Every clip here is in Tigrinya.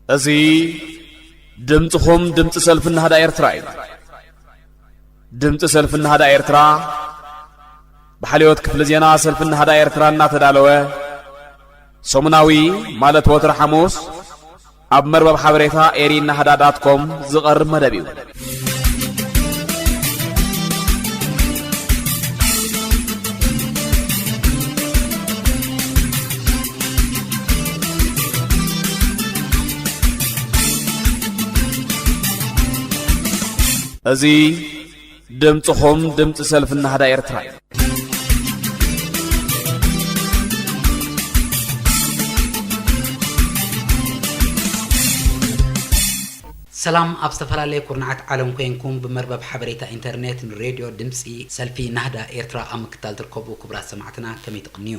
እዚ ድምፅኹም ድምፂ ሰልፊ ናህዳ ኤርትራ እዩ። ድምፂ ሰልፊ ናህዳ ኤርትራ ብሓልዮት ክፍሊ ዜና ሰልፊ ናህዳ ኤርትራ እናተዳለወ ሰሙናዊ፣ ማለት ወትሪ ሓሙስ፣ ኣብ መርበብ ሓበሬታ ኤሪ ናህዳ ዳት ኮም ዝቐርብ መደብ እዩ። እዚ ድምፅኹም ድምፂ ሰልፊ ናህዳ ኤርትራ እዩ። ሰላም፣ ኣብ ዝተፈላለየ ኩርናዓት ዓለም ኮይንኩም ብመርበብ ሓበሬታ ኢንተርኔት ንሬድዮ ድምፂ ሰልፊ ናህዳ ኤርትራ ኣብ ምክታል ትርከቡ ክቡራት ሰማዕትና ከመይ ትቕንዩ?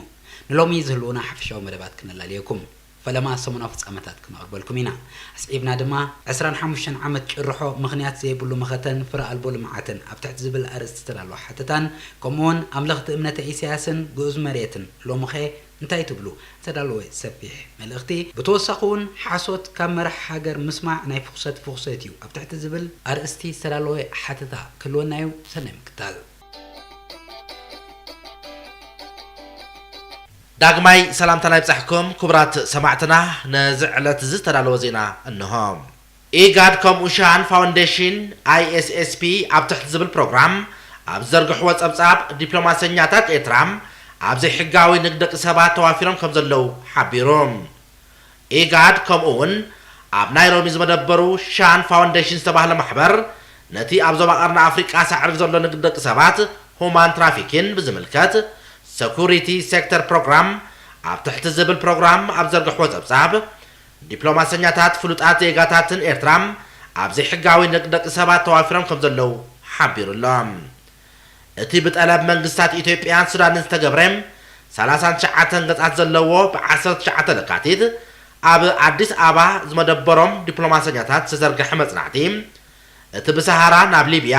ንሎሚ ዝህልዉና ሓፈሻዊ መደባት ክነላልየኩም። ፈለማ ሰሙናዊ ፍጻመታት ክነቕርበልኩም ኢና። ኣስዒብና ድማ ዕስራን ሓሙሽተን ዓመት ጭርሖ ምኽንያት ዘይብሉ መኸተን ፍረ ኣልቦ ልምዓትን ኣብ ትሕቲ ዝብል ኣርእስቲ ዝተዳለወ ሓተታን ከምኡውን ኣምለኽቲ እምነተ ኢሳያስን ግኡዝ መሬትን ሎምኸ እንታይ ትብሉ ዝተዳለወ ሰፊሕ መልእኽቲ፣ ብተወሳኺ እውን ሓሶት ካብ መራሕ ሃገር ምስማዕ ናይ ፍኹሰት ፍኹሰት እዩ ኣብ ትሕቲ ዝብል ኣርእስቲ ዝተዳለወ ሓተታ ክህልወና እዩ። ሰናይ ምክታል። ዳግማይ ሰላምታና ይብጻሕኩም ክቡራት ሰማዕትና። ነዚ ዕለት እዚ ዝተዳለወ ዜና እንሆ። ኢጋድ ከምኡ ሻን ፋውንዴሽን፣ ኣይኤስኤስፒ፣ ኣብ ትሕቲ ዝብል ፕሮግራም ኣብ ዝዘርግሕዎ ጸብጻብ፣ ዲፕሎማሰኛታት ኤርትራ ኣብ ዘይሕጋዊ ንግድ ደቂ ሰባት ተዋፊሮም ከም ዘለዉ ሓቢሩ። ኢጋድ ከምኡ እውን ኣብ ናይሮቢ ዝመደበሩ ሻን ፋውንዴሽን ዝተባህለ ማሕበር ነቲ ኣብ ዞባ ቀርኒ ኣፍሪቃ ሳዕርግ ዘሎ ንግድ ደቂ ሰባት፣ ሁማን ትራፊኪን፣ ብዝምልከት ሰኩሪቲ ሴክተር ፕሮግራም ኣብ ትሕቲ ዝብል ፕሮግራም ኣብ ዘርግሕዎ ጸብጻብ፣ ዲፕሎማሰኛታት ፍሉጣት ዜጋታትን ኤርትራ ኣብ ዘይሕጋዊ ንግድ ደቂ ሰባት ተዋፊሮም ከም ዘለዉ ሓቢሩ ኣሎ። እቲ ብጠለብ መንግስታት ኢትዮጵያን ሱዳንን ዝተገብረ ሰላሳን ትሽዓተን ገጻት ዘለዎ ብ ዓሰርተ ትሽዓተ ለካቲት ኣብ ኣዲስ ኣበባ ዝመደበሮም ዲፕሎማሰኛታት ዝተዘርግሐ መጽናዕቲ፣ እቲ ብሰሃራ ናብ ሊብያ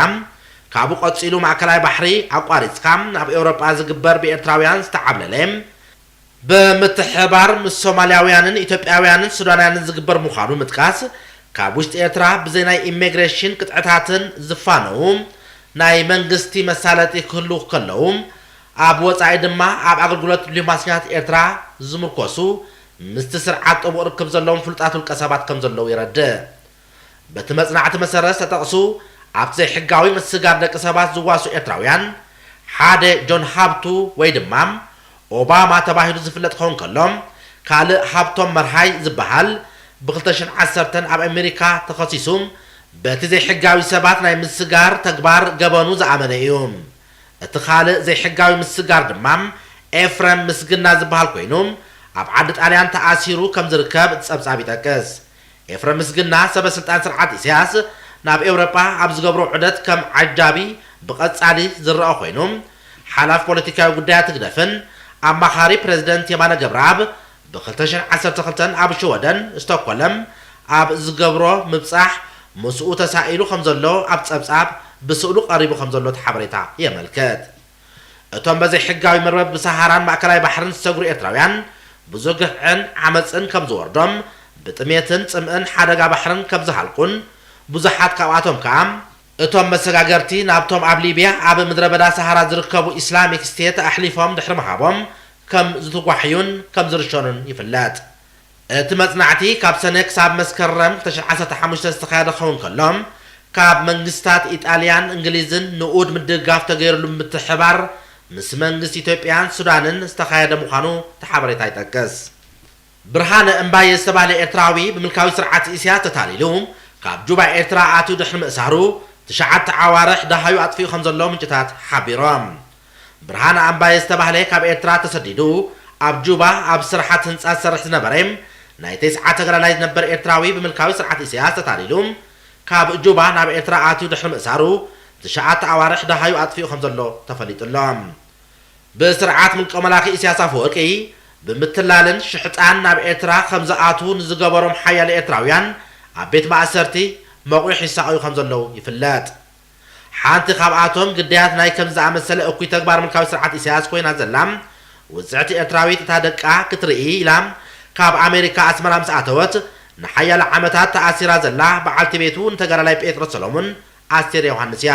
ካብኡ ቀጺሉ ማእከላይ ባሕሪ ኣቋሪጽካ ናብ ኤውሮጳ ዝግበር ብኤርትራውያን ዝተዓብለለ ብምትሕብባር ምስ ሶማልያውያንን ኢትዮጵያውያንን ሱዳናውያንን ዝግበር ምዃኑ ምጥቃስ፣ ካብ ውሽጢ ኤርትራ ብዘይ ናይ ኢሚግሬሽን ቅጥዕታትን ዝፋነዉ ናይ መንግስቲ መሳለጢ ክህልዉ ከለዉ፣ ኣብ ወጻኢ ድማ ኣብ ኣገልግሎት ዲፕሎማሰኛታት ኤርትራ ዝምርኮሱ ምስቲ ስርዓት ጥቡቕ ርክብ ዘለዎም ፍሉጣት ውልቀ ሰባት ከም ዘለዉ የረድእ። በቲ መጽናዕቲ መሰረት ዝተጠቕሱ ኣብቲ ዘይሕጋዊ ምስጋር ደቂ ሰባት ዝዋሱ ኤርትራውያን፣ ሓደ ጆን ሃብቱ ወይ ድማ ኦባማ ተባሂሉ ዝፍለጥ ክኸውን ከሎ፣ ካልእ ሃብቶም መርሃይ ዝበሃል ብ ክልተ ሽሕን ዓሰርተን ኣብ ኣሜሪካ ተኸሲሱ በቲ ዘይሕጋዊ ሰባት ናይ ምስጋር ተግባር ገበኑ ዝኣመነ እዩ። እቲ ካልእ ዘይሕጋዊ ምስጋር ድማ ኤፍረም ምስግና ዝበሃል ኮይኑ፣ ኣብ ዓዲ ጣልያን ተኣሲሩ ከም ዝርከብ እቲ ጸብጻብ ይጠቅስ። ኤፍረም ምስግና ሰበ ስልጣን ስርዓት ኢሳያስ ናብ ኤውሮጳ ኣብ ዝገብሮ ዑደት ከም ዓጃቢ ብቐጻሊ ዝረኣ ኮይኑ፣ ሓላፊ ፖለቲካዊ ጉዳያት ህግደፍን ኣማኻሪ ፕረዚደንት የማነ ገብረኣብ ብ ክልተ ሽሕን ዓሰርተ ክልተን ኣብ ሽወደን ስቶክሆልም ኣብ ዝገብሮ ምብጻሕ ምስኡ ተሳኢሉ ከም ዘሎ ኣብ ጸብጻብ ብስእሉ ቀሪቡ ከም ዘሎ እቲ ሓበሬታ የመልክት። እቶም በዘይ ሕጋዊ መርበብ ብሰሃራን ማእከላይ ባሕርን ዝሰግሩ ኤርትራውያን ብዙሕ ግፍዕን ዓመጽን ከም ዝወርዶም፣ ብጥሜትን ጽምእን ሓደጋ ባሕርን ከም ዝሃልቁን፣ ብዙሓት ካብኣቶም ከኣ እቶም መሰጋገርቲ ናብቶም ኣብ ሊብያ ኣብ ምድረ በዳ ሰሃራ ዝርከቡ ኢስላሚክ ስቴት ኣሕሊፎም ድሕሪ ምሃቦም ከም ዝትጓሕዩን ከም ዝርሸኑን ይፍለጥ። እቲ መጽናዕቲ ካብ ሰነ ክሳብ መስከረም ክልተ ሽሕን ዓሰርተ ሓሙሽተ ዝተኻየደ ክኸውን ከሎ፣ ካብ መንግስታት ኢጣልያን እንግሊዝን ንኡድ ምድግጋፍ ተገይሩሉ ብምትሕብባር ምስ መንግስቲ ኢትዮጵያን ሱዳንን ዝተኻየደ ምዃኑ እቲ ሓበሬታ ይጠቅስ። ብርሃነ እምባየ ዝተባህለ ኤርትራዊ ብምልካዊ ስርዓት ኢሳያስ ተታሊሉ ካብ ጁባ ኤርትራ ኣትዩ ድሕሪ ምእሳሩ፣ ትሽዓተ ኣዋርሕ ደሃዩ ኣጥፊኡ ከም ዘሎ ምንጭታት ሓቢሮም። ብርሃነ ኣምባየ ዝተባህለ ካብ ኤርትራ ተሰዲዱ ኣብ ጁባ ኣብ ስራሓት ህንጻ ዝሰርሕ ዝነበረ ናይ ተስዓ ተጋዳላይ ዝነበር ኤርትራዊ ብምልካዊ ስርዓት ኢሳያስ ተታሊሉ ካብ ጁባ ናብ ኤርትራ ኣትዩ ድሕሪ ምእሳሩ ትሽዓተ ኣዋርሕ ደሃዩ ኣጥፊኡ ከም ዘሎ ተፈሊጡ ኣሎ። ብስርዓት ምልቀ መላኺ ኢሳያስ ኣፈወርቂ ብምትላልን ሽሕጣን ናብ ኤርትራ ከም ዝኣትዉ ንዝገበሮም ሓያለ ኤርትራውያን ኣብ ቤት ማእሰርቲ መቑሕ ይሳቐዩ ከም ዘለዉ ይፍለጥ። ሓንቲ ካብኣቶም ግዳያት ናይ ከምዚ ዝኣመሰለ እኩይ ተግባር ምልካዊ ስርዓት ኢሳያስ ኮይና ዘላ ውጽዕቲ ኤርትራዊት እታ ደቃ ክትርኢ ኢላ ካብ ኣሜሪካ ኣስመራ ምስ ኣተወት ንሓያለ ዓመታት ተኣሲራ ዘላ በዓልቲ ቤቱ ንተጋዳላይ ጴጥሮስ ሰሎሙን ኣስቴር ዮሃንስ እያ።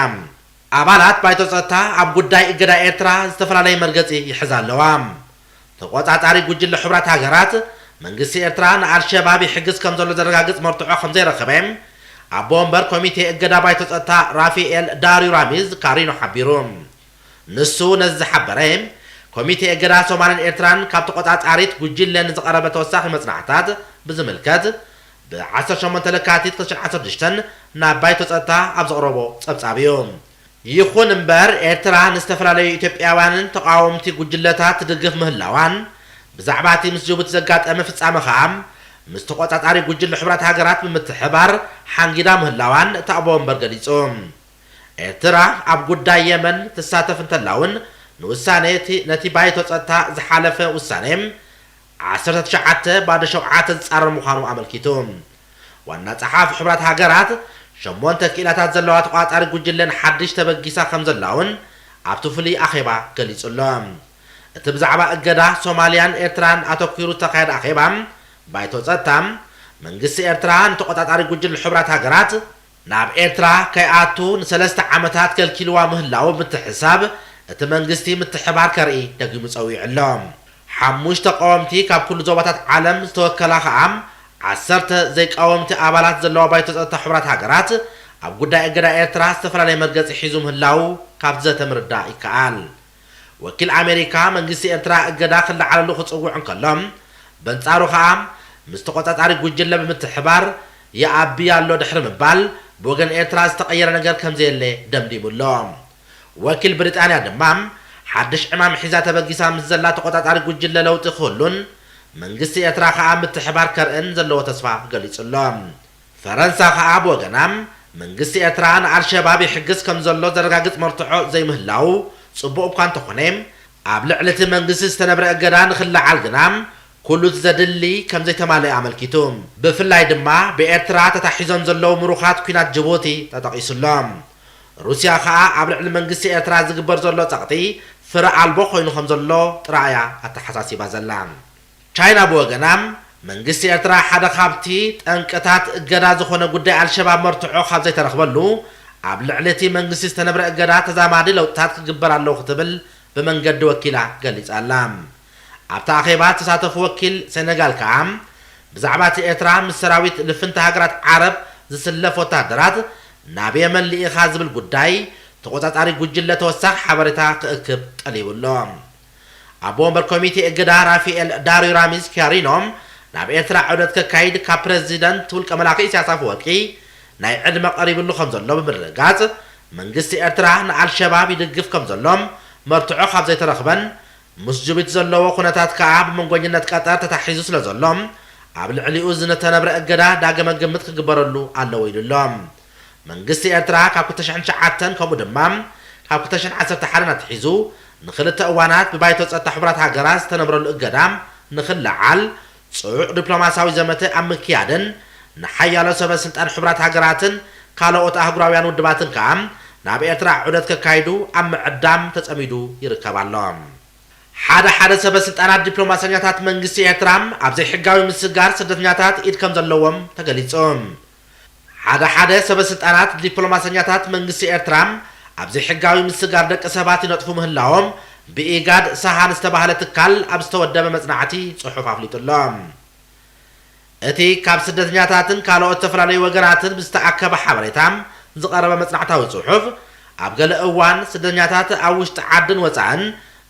ኣባላት ባይቶ ጸጥታ ኣብ ጉዳይ እገዳ ኤርትራ ዝተፈላለየ መርገጺ ይሕዛ ኣለዋ። ተቖጻጻሪ ጉጅለ ሕቡራት ሃገራት፣ መንግስቲ ኤርትራ ንኣልሸባብ ይሕግዝ ከም ዘሎ ዘረጋግጽ መርትዖ ከም ዘይረኸበ፣ ኣቦ ወንበር ኮሚቴ እገዳ ባይቶ ጸጥታ ራፊኤል ዳርዩ ራሚዝ ካሪኖ ሓቢሩ። ንሱ ነዚ ዝሓበረ፣ ኮሚቴ እገዳ ሶማልን ኤርትራን ካብ ተቖጻጻሪት ጉጅለ ንዝቐረበ ተወሳኺ መጽናዕታት ብዝምልከት፣ ብ ዓሰርተ ሸሞንተ ለካቲት ክልተ ሽሕን ዓሰርተ ሽዱሽተን ናብ ባይቶ ጸጥታ ኣብ ዘቕረቦ ጸብጻብ እዩ። ይኹን እምበር፣ ኤርትራ ንዝተፈላለዩ ኢትዮጵያውያንን ተቓወምቲ ጉጅለታት ትድግፍ ምህላዋን፣ ብዛዕባ እቲ ምስ ጅቡቲ ዘጋጠመ ፍጻመ ኸኣ ምስ ተቖጻጻሪ ጉጅለ ሕቡራት ሃገራት ብምትሕባር ሓንጊዳ ምህላዋን እቲ ኣቦ ወንበር ገሊጹ። ኤርትራ ኣብ ጉዳይ የመን ትሳተፍ እንተላ እውን፣ ንውሳነ እቲ ነቲ ባይቶ ጸጥታ ዝሓለፈ ውሳኔ ዓሰርተ ትሽዓተ ባዶ ሸውዓተ ዝጻረር ምዃኑ ኣመልኪቱ። ዋና ጸሓፊ ሕቡራት ሃገራት፣ ሸሞንተ ክኢላታት ዘለዋ ተቋጻሪ ጉጅለ ንሓድሽ ተበጊሳ ከም ዘላ እውን ኣብቲ ፍሉይ ኣኼባ ገሊጹ ኣሎ። እቲ ብዛዕባ እገዳ ሶማልያን ኤርትራን ኣተኲሩ ዝተኻየደ ኣኼባ ባይቶ ጸጥታ፣ መንግስቲ ኤርትራ ንተቆጻጻሪ ጉጅለ ሕቡራት ሃገራት ናብ ኤርትራ ከይኣቱ ንሰለስተ ዓመታት ከልኪልዋ ምህላዉ ብምትሕስሳብ፣ እቲ መንግስቲ ምትሕባር ከርኢ ደጊሙ ጸዊዑ ኣሎ። ሓሙሽተ ቀወምቲ ካብ ኩሉ ዞባታት ዓለም ዝተወከላ ከኣ ዓሰርተ ዘይቀወምቲ ኣባላት ዘለዋ ባይቶ ጸጥታ ሕቡራት ሃገራት፣ ኣብ ጉዳይ እገዳ ኤርትራ ዝተፈላለየ መርገጺ ሒዙ ምህላዉ ካብቲ ዘተ ምርዳእ ይከኣል። ወኪል ኣሜሪካ፣ መንግስቲ ኤርትራ እገዳ ክለዓለሉ ክጽውዕ እንከሎ፣ በንጻሩ ከኣ ምስ ተቆጻጻሪ ጉጅለ ብምትሕባር ይኣቢ ኣሎ ድሕሪ ምባል፣ ብወገን ኤርትራ ዝተቐየረ ነገር ከም ዘየለ ደምዲሙ ኣሎ። ወኪል ብሪጣንያ ድማ፣ ሓድሽ ዕማም ሒዛ ተበጊሳ ምስ ዘላ ተቆጻጻሪ ጉጅለ ለውጢ ክህሉን መንግስቲ ኤርትራ ከኣ ምትሕባር ከርእን ዘለዎ ተስፋ ገሊጹ ኣሎ። ፈረንሳ ከኣ ብወገና፣ መንግስቲ ኤርትራ ንኣልሸባብ ይሕግዝ ከም ዘሎ ዘረጋግጽ መርትዖ ዘይምህላዉ ጽቡቕ እኳ እንተኾነ፣ ኣብ ልዕሊ እቲ መንግስቲ ዝተነብረ እገዳ ንኽለዓል ግና፣ ኩሉ እቲ ዘድሊ ከም ዘይተማልአ ኣመልኪቱ። ብፍላይ ድማ ብኤርትራ ተታሒዞም ዘለዉ ምሩኻት ኲናት ጅቡቲ ተጠቒሱ ኣሎ። ሩስያ ከኣ ኣብ ልዕሊ መንግስቲ ኤርትራ ዝግበር ዘሎ ጸቕጢ ፍረ ኣልቦ ኮይኑ ከም ዘሎ ጥራይ እያ ኣተሓሳሲባ ዘላ። ቻይና ብወገና፣ መንግስቲ ኤርትራ ሓደ ካብቲ ጠንቅታት እገዳ ዝኾነ ጉዳይ ኣልሸባብ መርትዖ ካብ ዘይተረኽበሉ፣ ኣብ ልዕሊ እቲ መንግስቲ ዝተነብረ እገዳ ተዛማዲ ለውጥታት ክግበር ኣለዎ ክትብል ብመንገዲ ወኪላ ገሊጻ ኣላ። ኣብቲ ኣኼባ ዝተሳተፉ ወኪል ሴኔጋል ከኣ፣ ብዛዕባ እቲ ኤርትራ ምስ ሰራዊት ልፍንቲ ሃገራት ዓረብ ዝስለፍ ወተሃደራት ናብ የመን ልኢኻ ዝብል ጉዳይ፣ ተቖጻጻሪ ጉጅለ ተወሳኺ ሓበሬታ ክእክብ ጠሊቡ ኣሎ። ኣቦ ወንበር ኮሚቴ እገዳ ራፊኤል ዳርዩ ራሚዝ ኪያሪኖ፣ ናብ ኤርትራ ዑደት ከካይድ ካብ ፕረዚደንት ውልቀ መላኺ ኢሳያስ ኣፈወርቂ ናይ ዕድመ ቀሪብሉ ከም ዘሎ ብምርግጋጽ፣ መንግስቲ ኤርትራ ንኣልሸባብ ይድግፍ ከም ዘሎ መርትዖ ካብ ዘይተረኽበን፣ ምስ ጅቡቲ ዘለዎ ኩነታት ከኣ ብመንጎኝነት ቀጠር ተታሒዙ ስለ ዘሎ፣ ኣብ ልዕሊኡ ዝተነብረ እገዳ ዳግመ ግምት ክግበረሉ ኣለዎ ኢሉ ኣሎ። መንግስቲ ኤርትራ ካብ ክልተ ሽሕን ትሽዓተን ከምኡ ድማ ካብ ክልተ ሽሕን ዓሰርተ ሓደን ኣትሒዙ ንኽልተ እዋናት ብባይቶ ጸጥታ ሕቡራት ሃገራት ዝተነብረሉ እገዳ ንኽለዓል ጽዑቕ ዲፕሎማስያዊ ዘመተ ኣብ ምክያድን ንሓያሎ ሰበ ስልጣን ሕቡራት ሃገራትን ካልኦት ኣህጉራውያን ውድባትን ከኣ ናብ ኤርትራ ዑደት ከካይዱ ኣብ ምዕዳም ተጸሚዱ ይርከብ ኣሎ። ሓደ ሓደ ሰበ ስልጣናት ዲፕሎማሰኛታት መንግስቲ ኤርትራ ኣብ ዘይሕጋዊ ምስጋር ስደተኛታት ኢድ ከም ዘለዎም ተገሊጹ። ሓደ ሓደ ሰበ ስልጣናት ዲፕሎማሰኛታት መንግስቲ ኤርትራ ኣብ ዘይሕጋዊ ምስጋር ደቂ ሰባት ይነጥፉ ምህላዎም ብኢጋድ ሰሃን ዝተባህለ ትካል ኣብ ዝተወደበ መጽናዕቲ ጽሑፍ ኣፍሊጡ ኣሎ። እቲ ካብ ስደተኛታትን ካልኦት ዝተፈላለዩ ወገናትን ብዝተኣከበ ሓበሬታ ዝቐረበ መጽናዕታዊ ጽሑፍ፣ ኣብ ገለ እዋን ስደተኛታት ኣብ ውሽጢ ዓድን ወጻእን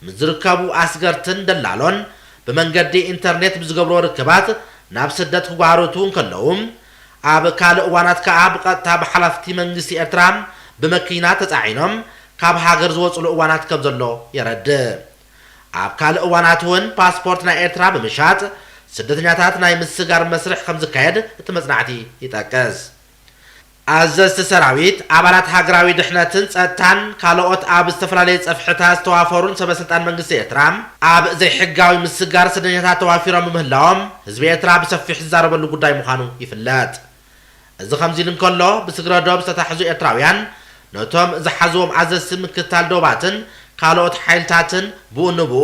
ምስ ዝርከቡ ኣስገርትን ደላሎን ብመንገዲ ኢንተርኔት ብዝገብርዎ ርክባት ናብ ስደት ክጓርቱ እንከለዉ፣ ኣብ ካልእ እዋናት ከኣ ብቐጥታ ብሓላፍቲ መንግስቲ ኤርትራ ብመኪና ተጻዒኖም ካብ ሃገር ዝወጽሉ እዋናት ከም ዘሎ የረድእ። ኣብ ካልእ እዋናት እውን ፓስፖርት ናይ ኤርትራ ብምሻጥ ስደተኛታት ናይ ምስጋር መስርሕ ከም ዝካየድ እቲ መጽናዕቲ ይጠቅስ። ኣዘዝቲ ሰራዊት፣ ኣባላት ሃገራዊ ድሕነትን ጸጥታን ካልኦት ኣብ ዝተፈላለየ ጸፍሕታት ዝተዋፈሩን ሰበ ስልጣን መንግስቲ ኤርትራ ኣብ ዘይሕጋዊ ምስጋር ስደተኛታት ተዋፊሮም ብምህላዎም ህዝቢ ኤርትራ ብሰፊሕ ዝዛረበሉ ጉዳይ ምዃኑ ይፍለጥ። እዚ ከምዚ ኢሉ እንከሎ፣ ብስግረ ዶብ ዝተታሕዙ ኤርትራውያን ነቶም ዝሓዝዎም ኣዘዝቲ ምክትታል ዶባትን ካልኦት ሓይልታትን ብኡ ንብኡ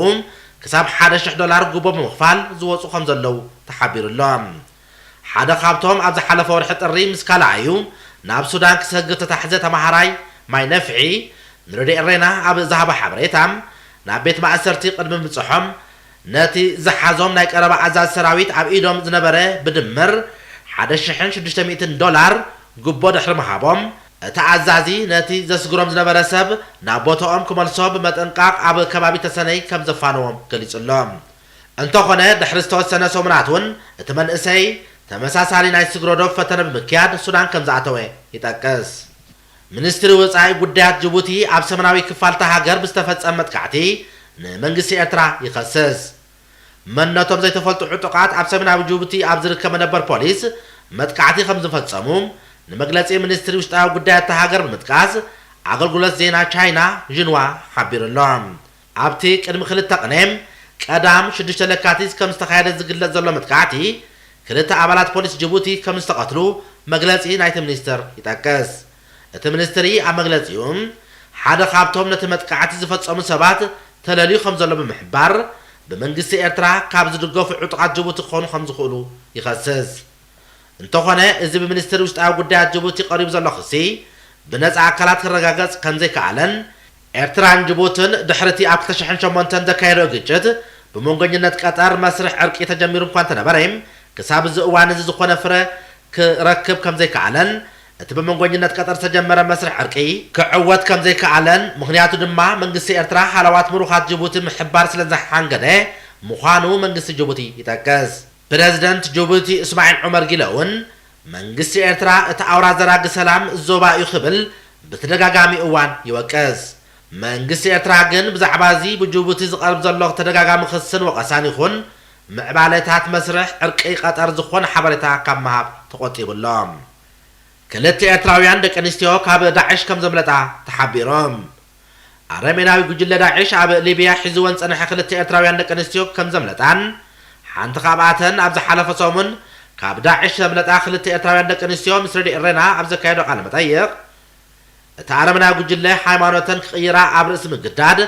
ክሳብ ሓደ ሽሕ ዶላር ጉቦ ብምኽፋል ዝወጹ ከም ዘለዉ ተሓቢሩ ኣሎ። ሓደ ካብቶም ኣብ ዝሓለፈ ወርሒ ጥሪ ምስ ካልኣዩ ናብ ሱዳን ክሰግር ተታሕዘ ተማሃራይ ማይ ነፍዒ ንረድኤት ሬና ኣብ ዝሃቦ ሓበሬታ፣ ናብ ቤት ማእሰርቲ ቅድሚ ምብጽሖም ነቲ ዝሓዞም ናይ ቀረባ ኣዛዚ ሰራዊት ኣብ ኢዶም ዝነበረ ብድምር ሓደ ሽሕን ሽዱሽተ ሚእትን ዶላር ጉቦ ድሕሪ ምሃቦም፣ እቲ ኣዛዚ ነቲ ዘስግሮም ዝነበረ ሰብ ናብ ቦታኦም ክመልሶ ብምጥንቃቕ ኣብ ከባቢ ተሰነይ ከም ዘፋነዎም ገሊጹ ኣሎ። እንተኾነ ድሕሪ ዝተወሰነ ሰሙናት እውን እቲ መንእሰይ ተመሳሳሊ ናይ ስግረ ዶብ ፈተነ ብምክያድ ሱዳን ከም ዝኣተወ ይጠቅስ። ሚኒስትሪ ወጻኢ ጉዳያት ጅቡቲ ኣብ ሰሜናዊ ክፋል እታ ሃገር ብዝተፈጸመ መጥቃዕቲ ንመንግስቲ ኤርትራ ይኸስስ። መንነቶም ዘይተፈልጡ ዕጡቓት ኣብ ሰሜናዊ ጅቡቲ ኣብ ዝርከብ መደበር ፖሊስ መጥቃዕቲ ከም ዝፈጸሙ ንመግለጺ ሚኒስትሪ ውሽጣዊ ጉዳያት እታ ሃገር ብምጥቃስ ኣገልግሎት ዜና ቻይና ዥንዋ ሓቢሩ ኣሎ። ኣብቲ ቅድሚ ክልተ ቅነ ቀዳም ሽዱሽተ ለካቲት ከም ዝተኻየደ ዝግለጽ ዘሎ መጥቃዕቲ ክልተ ኣባላት ፖሊስ ጅቡቲ ከም ዝተቐትሉ መግለጺ ናይቲ ሚኒስትር ይጠቅስ። እቲ ሚኒስትሪ ኣብ መግለጺኡ ሓደ ካብቶም ነቲ መጥቃዕቲ ዝፈጸሙ ሰባት ተለልዩ ከም ዘሎ ብምሕባር፣ ብመንግስቲ ኤርትራ ካብ ዝድገፉ ዕጡቓት ጅቡቲ ክኾኑ ከም ዝኽእሉ ይኸስስ። እንተኾነ፣ እዚ ብሚኒስትሪ ውሽጣዊ ጉዳያት ጅቡቲ ቀሪቡ ዘሎ ክሲ ብነጻ ኣካላት ክረጋገጽ ከም ዘይከኣለን፣ ኤርትራን ጅቡትን ድሕሪ እቲ ኣብ ክልተ ሽሕን ሸሞንተን ዘካየደኦ ግጭት ብመንጎኝነት ቀጠር መስርሕ ዕርቂ ተጀሚሩ እኳ እንተነበረ፣ ክሳብ እዚ እዋን እዚ ዝኾነ ፍረ ክረክብ ከም ዘይከኣለን፣ እቲ ብመንጎኝነት ቀጠር ዝተጀመረ መስርሕ ዕርቂ ክዕወት ከም ዘይከኣለን፣ ምኽንያቱ ድማ መንግስቲ ኤርትራ ሃለዋት ምሩኻት ጅቡቲ ምሕባር ስለ ዝሓንገደ ምዃኑ መንግስቲ ጅቡቲ ይጠቅስ። ፕረዚደንት ጅቡቲ እስማዒል ዑመር ጊለ እውን መንግስቲ ኤርትራ እቲ ኣውራ ዘራጊ ሰላም ዞባ እዩ ክብል ብተደጋጋሚ እዋን ይወቅስ። መንግስቲ ኤርትራ ግን ብዛዕባ እዚ ብጅቡቲ ዝቐርብ ዘሎ ተደጋጋሚ ክስን ወቐሳን ይኹን ምዕባለታት መስርሕ ዕርቂ ቀጠር ዝኾነ ሓበሬታ ካብ ምሃብ ተቖጢቡ ኣሎ። ክልተ ኤርትራውያን ደቂ ኣንስትዮ ካብ ዳዕሽ ከም ዘምለጣ ተሓቢሩ። ኣረሜናዊ ጉጅለ ዳዕሽ ኣብ ሊብያ ሒዝወን ዝጸንሐ ክልተ ኤርትራውያን ደቂ ኣንስትዮ ከም ዘምለጣን፣ ሓንቲ ካብኣተን ኣብ ዝሓለፈ ሰሙን ካብ ዳዕሽ ዘምለጣ ክልተ ኤርትራውያን ደቂ ኣንስትዮ ምስ ረድኤት ሬና ኣብ ዘካየዶ ቃለ መጠይቕ፣ እቲ ኣረሜናዊ ጉጅለ ሃይማኖተን ክቕይራ ኣብ ርእሲ ምግዳድ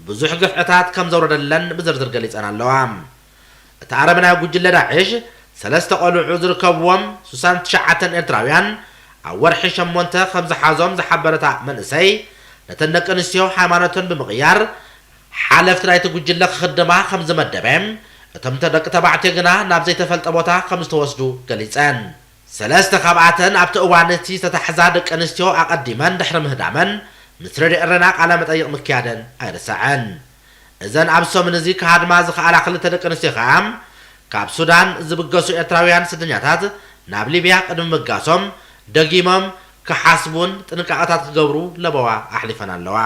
ብዙሕ ግፍዕታት ከም ዘውረደለን ብዝርዝር ገሊጸን ኣለዋ። እቲ ኣረሜናዊ ጉጅለ ዳዕሽ ሰለስተ ቆልዑ ዝርከብዎም ስሳን ትሽዓተን ኤርትራውያን ኣብ ወርሒ ሸሞንተ ከም ዝሓዞም ዝሓበረ እታ መንእሰይ፣ ነተን ደቂ ኣንስትዮ ሃይማኖተን ብምቕያር ሓለፍቲ ናይቲ ጉጅለ ክኽድማ ከም ዝመደበ፣ እቶም ደቂ ተባዕትዮ ግና ናብ ዘይተፈልጠ ቦታ ከም ዝተወስዱ ገሊጸን። ሰለስተ ካብኣተን ኣብቲ እዋን እቲ ዝተታሕዛ ደቂ ኣንስትዮ ኣቐዲመን ድሕሪ ምህዳመን ምስ ረድኤት ሬና ቃለ መጠይቕ ምክያደን ኣይርሳዕን። እዘን ኣብ ሰሙን እዚ ክሃድማ ዝኸኣላ ክልተ ደቂ ኣንስትዮ ከኣ ካብ ሱዳን ዝብገሱ ኤርትራውያን ስደኛታት ናብ ሊብያ ቅድሚ ምብጋሶም ደጊሞም ክሓስቡን ጥንቃቐታት ክገብሩ ለበዋ ኣሕሊፈን ኣለዋ።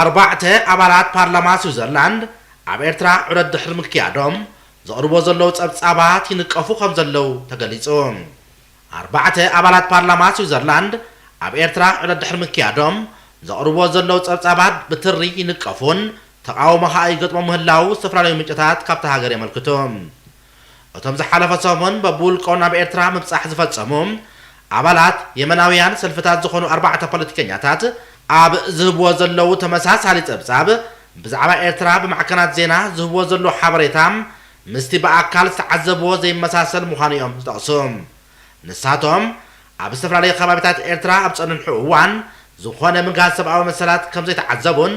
ኣርባዕተ ኣባላት ፓርላማ ስዊዘርላንድ ኣብ ኤርትራ ዑደት ድሕሪ ምክያዶም ዘቕርቦ ዘለዉ ጸብጻባት ይንቀፉ ከም ዘለዉ ተገሊጹ። ኣርባዕተ ኣባላት ፓርላማ ስዊዘርላንድ ኣብ ኤርትራ ዑደት ድሕሪ ምክያዶም ዘቕርቦ ዘለዉ ጸብጻባት ብትሪ ይንቀፉን ተቓውሞ ኸኣ ይገጥሞ ምህላዉ ዝተፈላለዩ ምንጭታት ካብታ ሃገር የመልክቱ። እቶም ዝሓለፈ ሰሙን በብውልቆ ናብ ኤርትራ ምብጻሕ ዝፈጸሙ ኣባላት የመናውያን ሰልፍታት ዝኾኑ ኣርባዕተ ፖለቲከኛታት ኣብ ዝህብዎ ዘለዉ ተመሳሳሊ ጸብጻብ ብዛዕባ ኤርትራ ብማዕከናት ዜና ዝህብዎ ዘለዉ ሓበሬታ ምስቲ ብኣካል ዝተዓዘብዎ ዘይመሳሰል ምዃኑ እዮም ዝጠቕሱ። ንሳቶም ኣብ ዝተፈላለየ ከባቢታት ኤርትራ ኣብ ዝጸንሑ እዋን ዝኾነ ምግሃስ ሰብኣዊ መሰላት ከም ዘይተዓዘቡን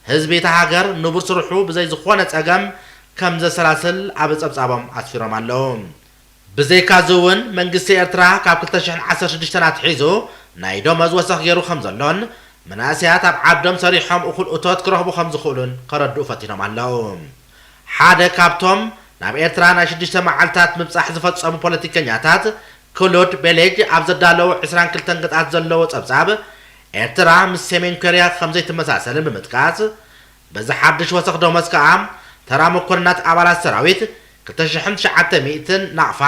ህዝቢ እታ ሃገር ንቡር ስርሑ ብዘይ ዝኾነ ጸገም ከም ዘሰላስል ኣብ ጸብጻቦም ኣስፊሮም ኣለዉ። ብዘይካዚ እውን መንግስቲ ኤርትራ ካብ ክልተ ሽሕን ዓሰርተ ሽዱሽተን ኣትሒዙ ናይ ደሞዝ ወሰኽ ገይሩ ከም ዘሎን መናእሰያት ኣብ ዓዶም ሰሪሖም እኹል እቶት ክረኽቡ ከም ዝኽእሉን ከረድኡ ፈቲኖም ኣለዉ። ሓደ ካብቶም ናብ ኤርትራ ናይ ሽዱሽተ መዓልታት ምብጻሕ ዝፈጸሙ ፖለቲከኛታት ክሉድ ቤሌጅ ኣብ ዘዳለዎ ዕስራን ክልተን ገጻት ዘለዎ ጸብጻብ፣ ኤርትራ ምስ ሰሜን ኮርያ ከም ዘይትመሳሰልን ብምጥቃስ፣ በዚ ሓድሽ ወሰኽ ደሞዝ ከኣ ተራ መኮንናት ኣባላት ሰራዊት ክልተ ሽሕን ትሽዓተ ሚእትን ናቕፋ፣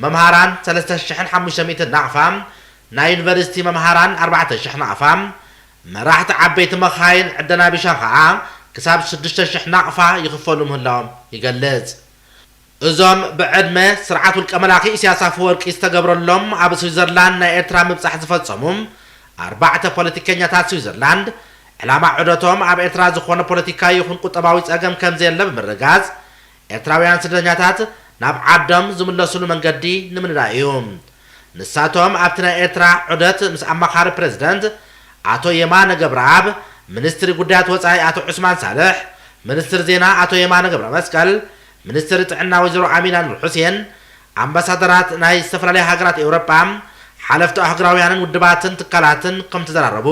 መምሃራን ሰለስተ ሽሕን ሓሙሽተ ሚእትን ናቕፋ፣ ናይ ዩኒቨርሲቲ መምሃራን ኣርባዕተ ሽሕ ናቕፋ፣ መራሕቲ ዓበይቲ መኻይን ዕደና ቢሻ ከኣ ክሳብ ሽዱሽተ ሽሕ ናቕፋ ይኽፈሉ ምህላዎም ይገልጽ። እዞም ብዕድመ ስርዓት ውልቀ መላኺ ኢሳያስ ኣፈወርቂ ዝተገብረሎም ኣብ ስዊዘርላንድ ናይ ኤርትራ ምብጻሕ ዝፈጸሙ ኣርባዕተ ፖለቲከኛታት ስዊዘርላንድ፣ ዕላማ ዑደቶም ኣብ ኤርትራ ዝኾነ ፖለቲካዊ ይኹን ቁጠባዊ ጸገም ከም ዘየለ ብምርጋጽ፣ ኤርትራውያን ስደተኛታት ናብ ዓዶም ዝምለሱሉ መንገዲ ንምንዳእ እዩ። ንሳቶም ኣብቲ ናይ ኤርትራ ዑደት ምስ ኣማኻሪ ፕረዚደንት ኣቶ የማነ ገብረኣብ፣ ሚኒስትሪ ጉዳያት ወጻኢ ኣቶ ዑስማን ሳልሕ፣ ሚኒስትር ዜና ኣቶ የማነ ገብረመስቀል፣ ሚኒስትር ጥዕና ወይዘሮ ኣሚና ኑር ሑሴን፣ ኣምባሳደራት ናይ ዝተፈላለዩ ሃገራት ኤውሮጳ፣ ሓለፍቲ ኣህጉራውያንን ውድባትን ትካላትን ከም ተዘራረቡ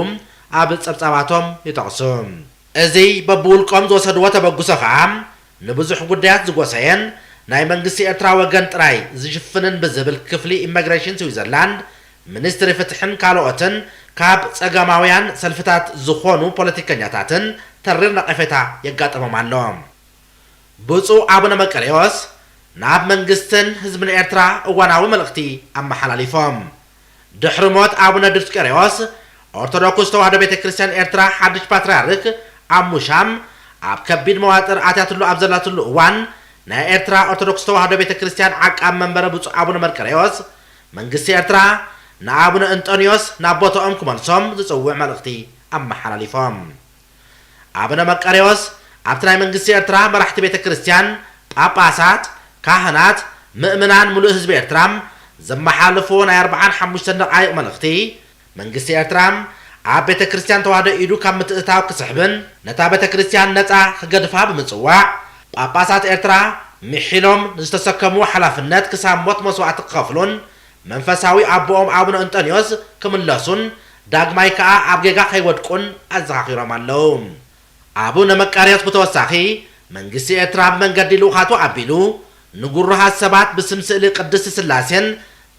ኣብ ጸብጻባቶም ይጠቕሱ። እዚ በብውልቆም ዝወሰድዎ ተበግሶ ከኣ ንብዙሕ ጉዳያት ዝጎሰየን ናይ መንግስቲ ኤርትራ ወገን ጥራይ ዝሽፍንን ብዝብል ክፍሊ ኢሚግሬሽን ስዊዘርላንድ፣ ሚኒስትሪ ፍትሕን ካልኦትን ካብ ጸጋማውያን ሰልፍታት ዝኾኑ ፖለቲከኛታትን ተሪር ነቐፌታ የጋጥሞም ኣሎ። ብፁዕ ኣቡነ መቀርዮስ ናብ መንግስትን ህዝብን ኤርትራ እዋናዊ መልእኽቲ ኣመሓላሊፎም። ድሕሪ ሞት ኣቡነ ድስቀርዮስ፣ ኦርቶዶክስ ተዋህዶ ቤተ ክርስቲያን ኤርትራ ሓድሽ ፓትርያርክ ኣብ ሙሻም ኣብ ከቢድ መዋጥር ኣትያትሉ ኣብ ዘላትሉ እዋን፣ ናይ ኤርትራ ኦርቶዶክስ ተዋህዶ ቤተ ክርስቲያን ዓቃብ መንበረ ብፁዕ ኣቡነ መርቀሬዎስ፣ መንግስቲ ኤርትራ ንኣቡነ እንጦንዮስ ናብ ቦታኦም ክመልሶም ዝጽውዕ መልእኽቲ ኣመሓላሊፎም። ኣቡነ መቃርዮስ ኣብቲ ናይ መንግስቲ ኤርትራ መራሕቲ ቤተ ክርስቲያን፣ ጳጳሳት፣ ካህናት፣ ምእምናን፣ ምሉእ ህዝቢ ኤርትራ ዘመሓላልፍዎ ናይ ኣርብዓን ሓሙሽተን ደቓይቕ መልእኽቲ፣ መንግስቲ ኤርትራ ኣብ ቤተ ክርስቲያን ተዋህዶ ኢዱ ካብ ምትእትታው ክስሕብን ነታ ቤተ ክርስቲያን ነጻ ክገድፋ ብምጽዋዕ፣ ጳጳሳት ኤርትራ ምሒሎም ንዝተሰከምዎ ሓላፍነት ክሳብ ሞት መስዋእቲ ክኸፍሉን መንፈሳዊ ኣቦኦም ኣቡነ እንጠንዮስ ክምለሱን ዳግማይ ከኣ ኣብ ጌጋ ከይወድቁን ኣዘኻኺሮም ኣለዉ። ኣቡነ መቃርዮስ ብተወሳኺ፣ መንግስቲ ኤርትራ ብመንገዲ ልኡኻቱ ኣቢሉ ንግሩሃት ሰባት ብስም ስእሊ ቅድስት ስላሴን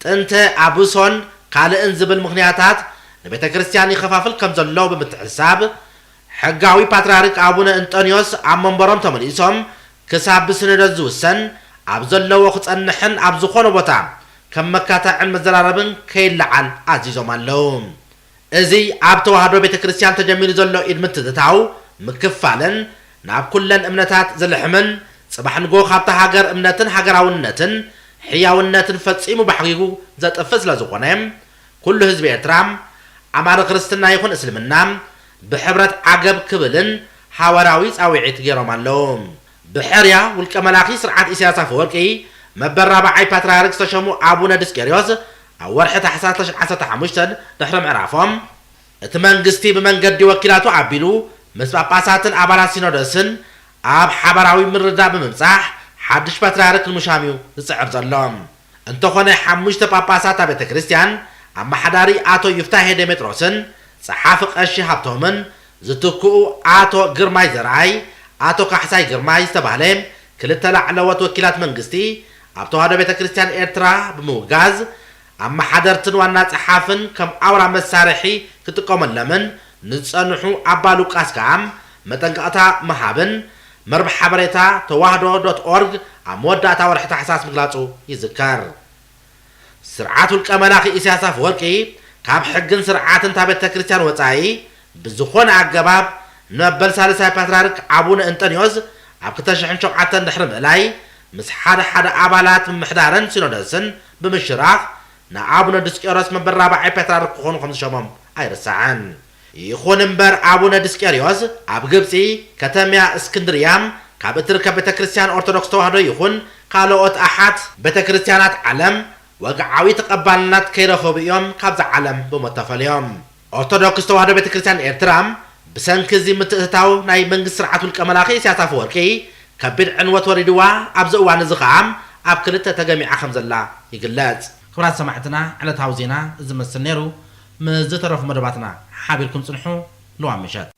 ጥንተ ኣብሶን ካልእን ዝብል ምኽንያታት ንቤተ ክርስቲያን ይኸፋፍል ከም ዘሎ ብምትሕስሳብ፣ ሕጋዊ ፓትርያርክ ኣቡነ እንጠንዮስ ኣብ መንበሮም ተመሊሶም ክሳብ ብሲኖዶስ ዝውሰን ኣብ ዘለዎ ክጸንሕን ኣብ ዝኾነ ቦታ ከም መካታዕን መዘራረብን ከይለዓል ኣዚዞም ኣለዉ። እዚ ኣብ ተዋህዶ ቤተ ክርስቲያን ተጀሚሩ ዘሎ ኢድ ምትእትታው ምክፋልን ናብ ኩለን እምነታት ዝልሕምን፣ ጽባሕ ንግሆ ካብታ ሃገር እምነትን ሃገራውነትን ሕያውነትን ፈጺሙ ባሕጊጉ ዘጥፍእ ስለ ዝኾነ፣ ኩሉ ህዝቢ ኤርትራ፣ ኣማኒ ክርስትና ይኹን እስልምና፣ ብሕብረት ዓገብ ክብልን ሓዋርያዊ ጻውዒት ገይሮም ኣለዉ። ብሕርያ ውልቀ መላኺ ስርዓት ኢሳያስ ኣፈወርቂ፣ መበል ራብዓይ ፓትርያርክ ዝተሸሙ ኣቡነ ድስቄርዮስ፣ ኣብ ወርሒ ታሕሳስ ዓሰርተ ሓሙሽተ ድሕሪ ምዕራፎም፣ እቲ መንግስቲ ብመንገዲ ወኪላቱ ኣቢሉ ምስ ጳጳሳትን ኣባላት ሲኖዶስን ኣብ ሓባራዊ ምርድዳእ ብምብጻሕ ሓድሽ ፓትርያርክ ንምሻም እዩ ዝጽዕር ዘሎ። እንተኾነ፣ ሓሙሽተ ጳጳሳት እታ ቤተ ክርስቲያን፣ ኣመሓዳሪ ኣቶ ዩፍታሄ ዴሜጥሮስን ጸሓፊ ቀሺ ሃብቶምን ዝትክኡ ኣቶ ግርማይ ዘርኣይ፣ ኣቶ ካሕሳይ ግርማይ ዝተባህለ ክልተ ላዕለዎት ወኪላት መንግስቲ ኣብ ተዋህዶ ቤተ ክርስቲያን ኤርትራ ብምውጋዝ፣ ኣመሓደርትን ዋና ጸሓፍን ከም ኣውራ መሳርሒ ክጥቀመሎምን ንዝጸንሑ ኣባ ሉቃስ ከኣ መጠንቀቕታ ምሃብን መርብ ሓበሬታ ተዋህዶ ዶት ኦርግ ኣብ መወዳእታ ወርሒ ታሕሳስ ምግላጹ ይዝከር። ስርዓት ውልቀ መላኺ ኢሳያስ ኣፈወርቂ ካብ ሕግን ስርዓትን እታ ቤተ ክርስቲያን ወጻኢ ብዝኾነ ኣገባብ ንመበል ሳልሳይ ፓትርያርክ ኣቡነ እንጠንዮስ ኣብ ክልተ ሽሕን ሸውዓተን ድሕሪ ምእላይ ምስ ሓደ ሓደ ኣባላት ምምሕዳርን ሲኖዶስን ብምሽራኽ ንኣቡነ ድስቄሮስ መበል ራብዓይ ፓትርያርክ ክኾኑ ከም ዝሸሞም ኣይርሳዕን። ይኹን እምበር ኣቡነ ድስቄርዮስ ኣብ ግብጺ ከተምያ እስክንድርያ ካብ እትርከብ ቤተ ክርስቲያን ኦርቶዶክስ ተዋህዶ ይኹን ካልኦት ኣሓት ቤተ ክርስቲያናት ዓለም ወግዓዊ ተቐባልነት ከይረኸቡ እዮም ካብዛ ዓለም ብሞት ተፈልዮም። ኦርቶዶክስ ተዋህዶ ቤተ ክርስቲያን ኤርትራ ብሰንኪ እዚ ምትእትታው ናይ መንግስቲ ስርዓት ውልቀ መላኺ ኢሳያስ ኣፈወርቂ ከቢድ ዕንወት ወሪድዋ፣ ኣብዚ እዋን እዚ ኸኣ ኣብ ክልተ ተገሚዓ ከም ዘላ ይግለጽ። ክቡራት ሰማዕትና፣ ዕለታዊ ዜና እዚ መስል ነይሩ። ምስ ዝተረፉ መደባትና ሓቢርኩም ጽንሑ። ልዋም ምሸት።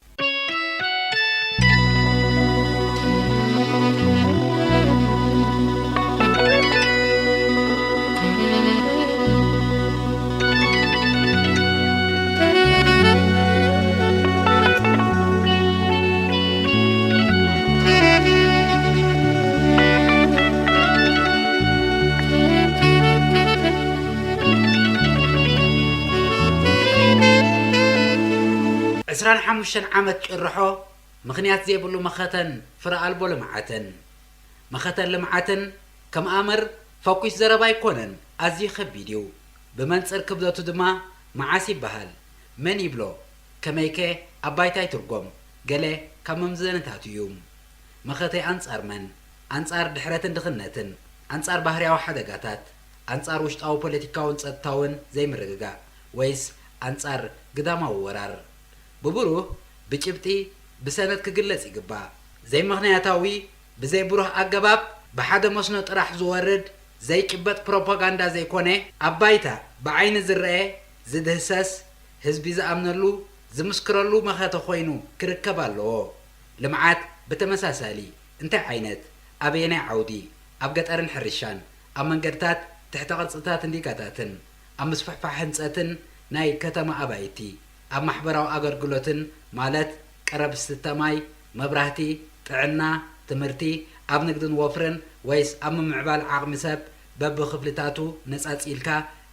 ዕስራን ሓሙሽተን ዓመት ጭርሖ ምኽንያት ዘይብሉ መኸተን ፍረ ኣልቦ ልምዓትን። መኸተን ልምዓትን ከም ኣምር ፈኲስ ዘረባ ኣይኮነን፣ ኣዝዩ ከቢድ እዩ። ብመንጽር ክብደቱ ድማ መዓስ ይበሃል? መን ይብሎ? ከመይከ ኣብ ባይታ ይትርጎም? ገለ ካብ መምዘንታቱ እዩ። መኸተ ኣንጻር መን? ኣንጻር ድሕረትን ድኽነትን። ኣንጻር ባህርያዊ ሓደጋታት፣ ኣንጻር ውሽጣዊ ፖለቲካውን ጸጥታውን ዘይምርግጋእ፣ ወይስ ኣንጻር ግዳማዊ ወራር? ብብሩህ፣ ብጭብጢ፣ ብሰነድ ክግለጽ ይግባእ። ዘይምኽንያታዊ፣ ብዘይብሩህ ኣገባብ ብሓደ መስኖ ጥራሕ ዝወርድ ዘይጭበጥ ፕሮፓጋንዳ ዘይኮነ፣ ኣብ ባይታ ብዓይኒ ዝረአ፣ ዝድህሰስ፣ ህዝቢ ዝኣምነሉ፣ ዝምስክረሉ መኸተ ኮይኑ ክርከብ ኣለዎ። ልምዓት ብተመሳሳሊ እንታይ ዓይነት፣ ኣበየናይ ዓውዲ፣ ኣብ ገጠርን ሕርሻን፣ ኣብ መንገድታት፣ ትሕተ ቅርጽታትን ዲጋታትን፣ ኣብ ምስፍሕፋሕ ህንጸትን ናይ ከተማ ኣባይቲ፣ ኣብ ማሕበራዊ ኣገልግሎትን ማለት ቀረብ ዝስተ ማይ፣ መብራህቲ፣ ጥዕና፣ ትምህርቲ፣ ኣብ ንግድን ወፍርን ወይስ ኣብ ምምዕባል ዓቕሚ ሰብ በብኽፍልታቱ ነጻጺልካ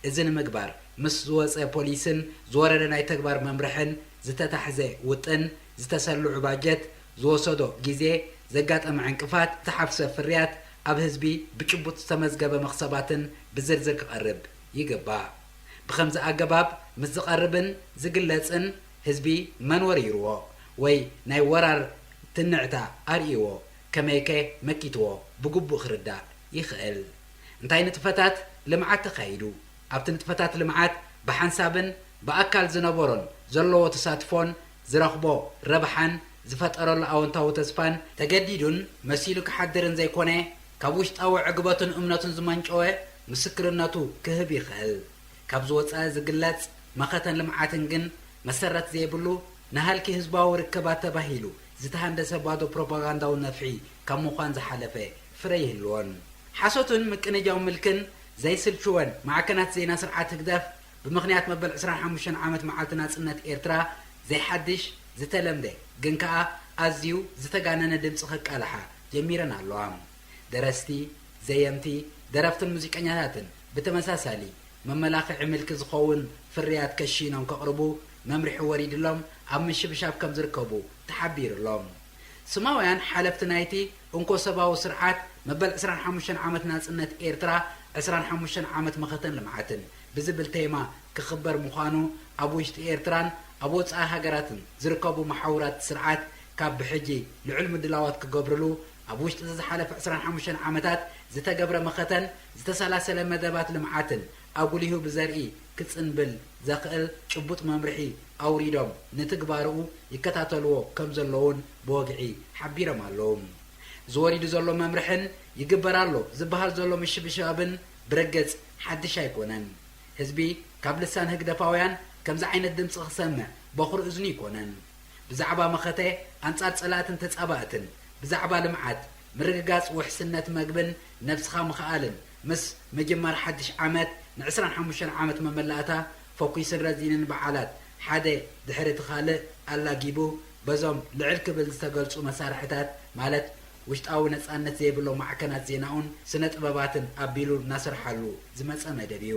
እዚ ንምግባር ምስ ዝወጸ ፖሊስን ዝወረደ ናይ ተግባር መምርሕን ዝተታሕዘ ውጥን፣ ዝተሰልዑ ባጀት፣ ዝወሰዶ ግዜ፣ ዘጋጠመ ዕንቅፋት፣ ዝተሓፍሰ ፍርያት ኣብ ህዝቢ ብጭቡጥ ዝተመዝገበ መኽሰባትን ብዝርዝር ክቐርብ ይግባእ። ብኸምዚ ኣገባብ ምስ ዝቐርብን ዝግለጽን ህዝቢ መን ወሪርዎ ወይ ናይ ወራር ትንዕታ ኣርእይዎ ከመይከ መኪትዎ ብግቡእ ክርዳእ ይኽእል። እንታይ ንጥፈታት ልምዓት ተኻይዱ? ኣብቲ ንጥፈታት ልምዓት ብሓንሳብን ብኣካል ዝነበሮን ዘለዎ ተሳትፎን ዝረኽቦ ረብሓን ዝፈጠረሉ ኣወንታዊ ተስፋን ተገዲዱን መሲሉ ክሓድርን ዘይኮነ፣ ካብ ውሽጣዊ ዕግበቱን እምነቱን ዝመንጨወ ምስክርነቱ ክህብ ይኽእል። ካብ ዝወጸ ዝግለጽ መኸተን ልምዓትን ግን መሰረት ዘይብሉ፣ ንሃልኪ ህዝባዊ ርክባት ተባሂሉ ዝተሃንደሰ ባዶ ፕሮፓጋንዳዊ ነፍሒ ካብ ምዃን ዝሓለፈ ፍረ ይህልዎን። ሓሶትን ምቅንጃው ምልክን ዘይስልችወን ማዕከናት ዜና ስርዓት ህግደፍ፣ ብምኽንያት መበል ዕስራን ሓሙሽተን ዓመት መዓልቲ ናጽነት ኤርትራ፣ ዘይሓድሽ፣ ዝተለምደ፣ ግን ከኣ ኣዝዩ ዝተጋነነ ድምጺ ከቃልሓ ጀሚረን ኣለዋ። ደረስቲ፣ ዘየምቲ፣ ደረፍትን ሙዚቀኛታትን ብተመሳሳሊ መመላኽዒ ምልኪ ዝኸውን ፍርያት ከሺኖም ከቕርቡ መምርሒ ወሪድሎም ኣብ ምሽብሻብ ከም ዝርከቡ ተሓቢሩሎም። ስማውያን ሓለፍቲ ናይቲ እንኮ ሰባዊ ስርዓት መበል ዕስራን ሓሙሽተን ዓመት ናጽነት ኤርትራ፣ ዕስራን ሓሙሽተን ዓመት መኸተን ልምዓትን ብዝብል ቴማ ክኽበር ምዃኑ ኣብ ውሽጢ ኤርትራን ኣብ ወጻኢ ሃገራትን ዝርከቡ መሓውራት ስርዓት ካብ ብሕጂ ልዑል ምድላዋት ክገብርሉ፣ ኣብ ውሽጢ እዚ ዝሓለፈ ዕስራን ሓሙሽተን ዓመታት ዝተገብረ መኸተን ዝተሰላሰለ መደባት ልምዓትን ኣጉሊሁ ብዘርኢ ክጽንብል ዘኽእል ጭቡጥ መምርሒ ኣውሪዶም ንትግባርኡ ይከታተልዎ ከም ዘለዉን ብወግዒ ሓቢሮም ኣለዉ። ዝወሪዱ ዘሎ መምርሕን ይግበር ኣሎ ዝበሃል ዘሎ ምሽብሻብን ብርግጽ ሓድሽ ኣይኮነን። ህዝቢ ካብ ልሳን ህግደፋውያን ከምዚ ዓይነት ድምጺ ክሰምዕ በኹሪ እዝኑ ኣይኮነን። ብዛዕባ መኸተ ኣንጻር ጸላእትን ተጻባእትን፣ ብዛዕባ ልምዓት፣ ምርግጋጽ ውሕስነት መግብን ነብስኻ ምኽኣልን ምስ ምጅማር ሓድሽ ዓመት ንዕስራን ሓሙሽተን ዓመት መመላእታ ፈኲስን ረዚንን በዓላት ሓደ ድሕሪ እቲ ካልእ ኣላጊቡ በዞም ልዕል ክብል ዝተገልጹ መሳርሕታት ማለት ውሽጣዊ ነጻነት ዘይብሎም ማዕከናት ዜናኡን ስነ ጥበባትን ኣቢሉ እናሰርሓሉ ዝመጸ መደብ እዩ።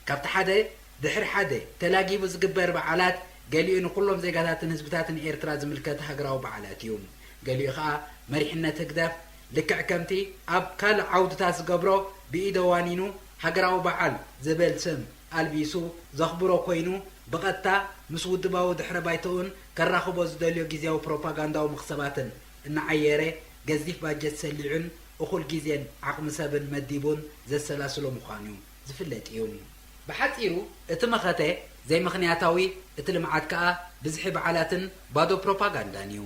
ካብቲ ሓደ ድሕሪ ሓደ ተላጊቡ ዝግበር በዓላት፣ ገሊኡ ንኹሎም ዜጋታትን ህዝብታትን ኤርትራ ዝምልከት ሃገራዊ በዓላት እዩ። ገሊኡ ኸኣ መሪሕነት ህግደፍ ልክዕ ከምቲ ኣብ ካልእ ዓውድታት ዝገብሮ ብኢደ ዋኒኑ ሃገራዊ በዓል ዝብል ስም ኣልቢሱ ዘኽብሮ ኮይኑ፣ ብቐጥታ ምስ ውድባዊ ድሕረ ባይታኡን ከራኽቦ ዝደልዮ ግዝያዊ ፕሮፓጋንዳዊ መኽሰባትን እናዓየረ፣ ገዚፍ ባጀት ሰሊዑን እኹል ግዜን ዓቕሚ ሰብን መዲቡን ዘሰላስሎ ምዃኑ ዝፍለጥ እዩ። ብሓጺሩ፣ እቲ መኸተ ዘይምኽንያታዊ፣ እቲ ልምዓት ከኣ ብዝሒ በዓላትን ባዶ ፕሮፓጋንዳን እዩ።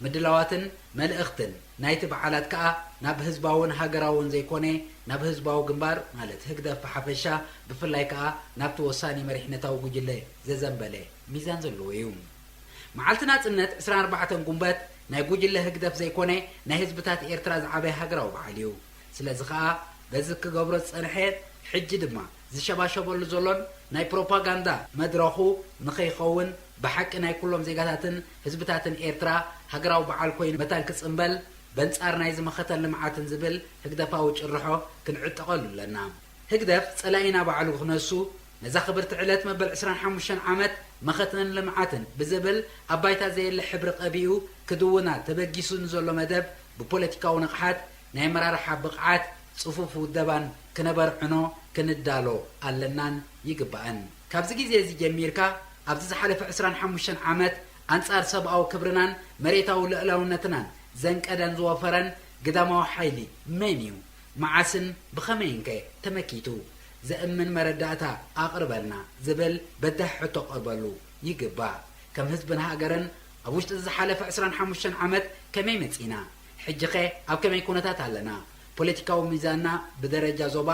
ምድላዋትን መልእኽትን ናይቲ በዓላት ከኣ ናብ ህዝባውን ሃገራውን ዘይኮነ፣ ናብ ህዝባዊ ግንባር፣ ማለት ህግደፍ ብሓፈሻ፣ ብፍላይ ከኣ ናብቲ ወሳኒ መሪሕነታዊ ጉጅለ ዘዘንበለ ሚዛን ዘለዎ እዩ። መዓልቲ ናጽነት ዕስራን ኣርባዕተን ጉንበት ናይ ጉጅለ ህግደፍ ዘይኮነ፣ ናይ ህዝብታት ኤርትራ ዝዓበየ ሃገራዊ በዓል እዩ። ስለዚ ኸኣ በዚ ክገብሮ ዝጸንሐ፣ ሕጂ ድማ ዝሸባሸበሉ ዘሎን ናይ ፕሮፓጋንዳ መድረኹ ንኸይኸውን፣ ብሓቂ ናይ ኩሎም ዜጋታትን ህዝብታትን ኤርትራ ሃገራዊ በዓል ኮይኑ መታን ክጽንበል፣ በንጻር ናይዚ መኸተን ልምዓትን ዝብል ህግደፋዊ ጭርሖ ክንዕጠቐሉ ኣለና። ህግደፍ ጸላኢና ባዕሉ ክነሱ፣ ነዛ ክብርቲ ዕለት መበል ዕስራን ሓሙሽተን ዓመት መኸተን ልምዓትን ብዝብል ኣብ ባይታ ዘየለ ሕብሪ ቀቢኡ ክድውና ተበጊሱ ንዘሎ መደብ ብፖለቲካዊ ንቕሓት፣ ናይ ኣመራርሓ ብቕዓት፣ ጽፉፍ ውደባን ክነበርዕኖ ክንዳሎ ኣለናን ይግባእን። ካብዚ ግዜ እዚ ጀሚርካ ኣብዚ ዝሓለፈ ዕስራን ሓሙሽተን ዓመት ኣንጻር ሰብኣዊ ክብርናን መሬታዊ ልኡላውነትናን ዘንቀደን ዝወፈረን ግዳማዊ ሓይሊ መን እዩ? መዓስን ብኸመይንከ ተመኪቱ? ዘእምን መረዳእታ ኣቕርበልና ዝብል በዳሂ ሕቶ ክቐርበሉ ይግባእ። ከም ህዝብን ሃገርን ኣብ ውሽጢ ዝሓለፈ ዕስራን ሓሙሽተን ዓመት ከመይ መጺና? ሕጂኸ ኣብ ከመይ ኩነታት ኣለና? ፖለቲካዊ ሚዛንና ብደረጃ ዞባ፣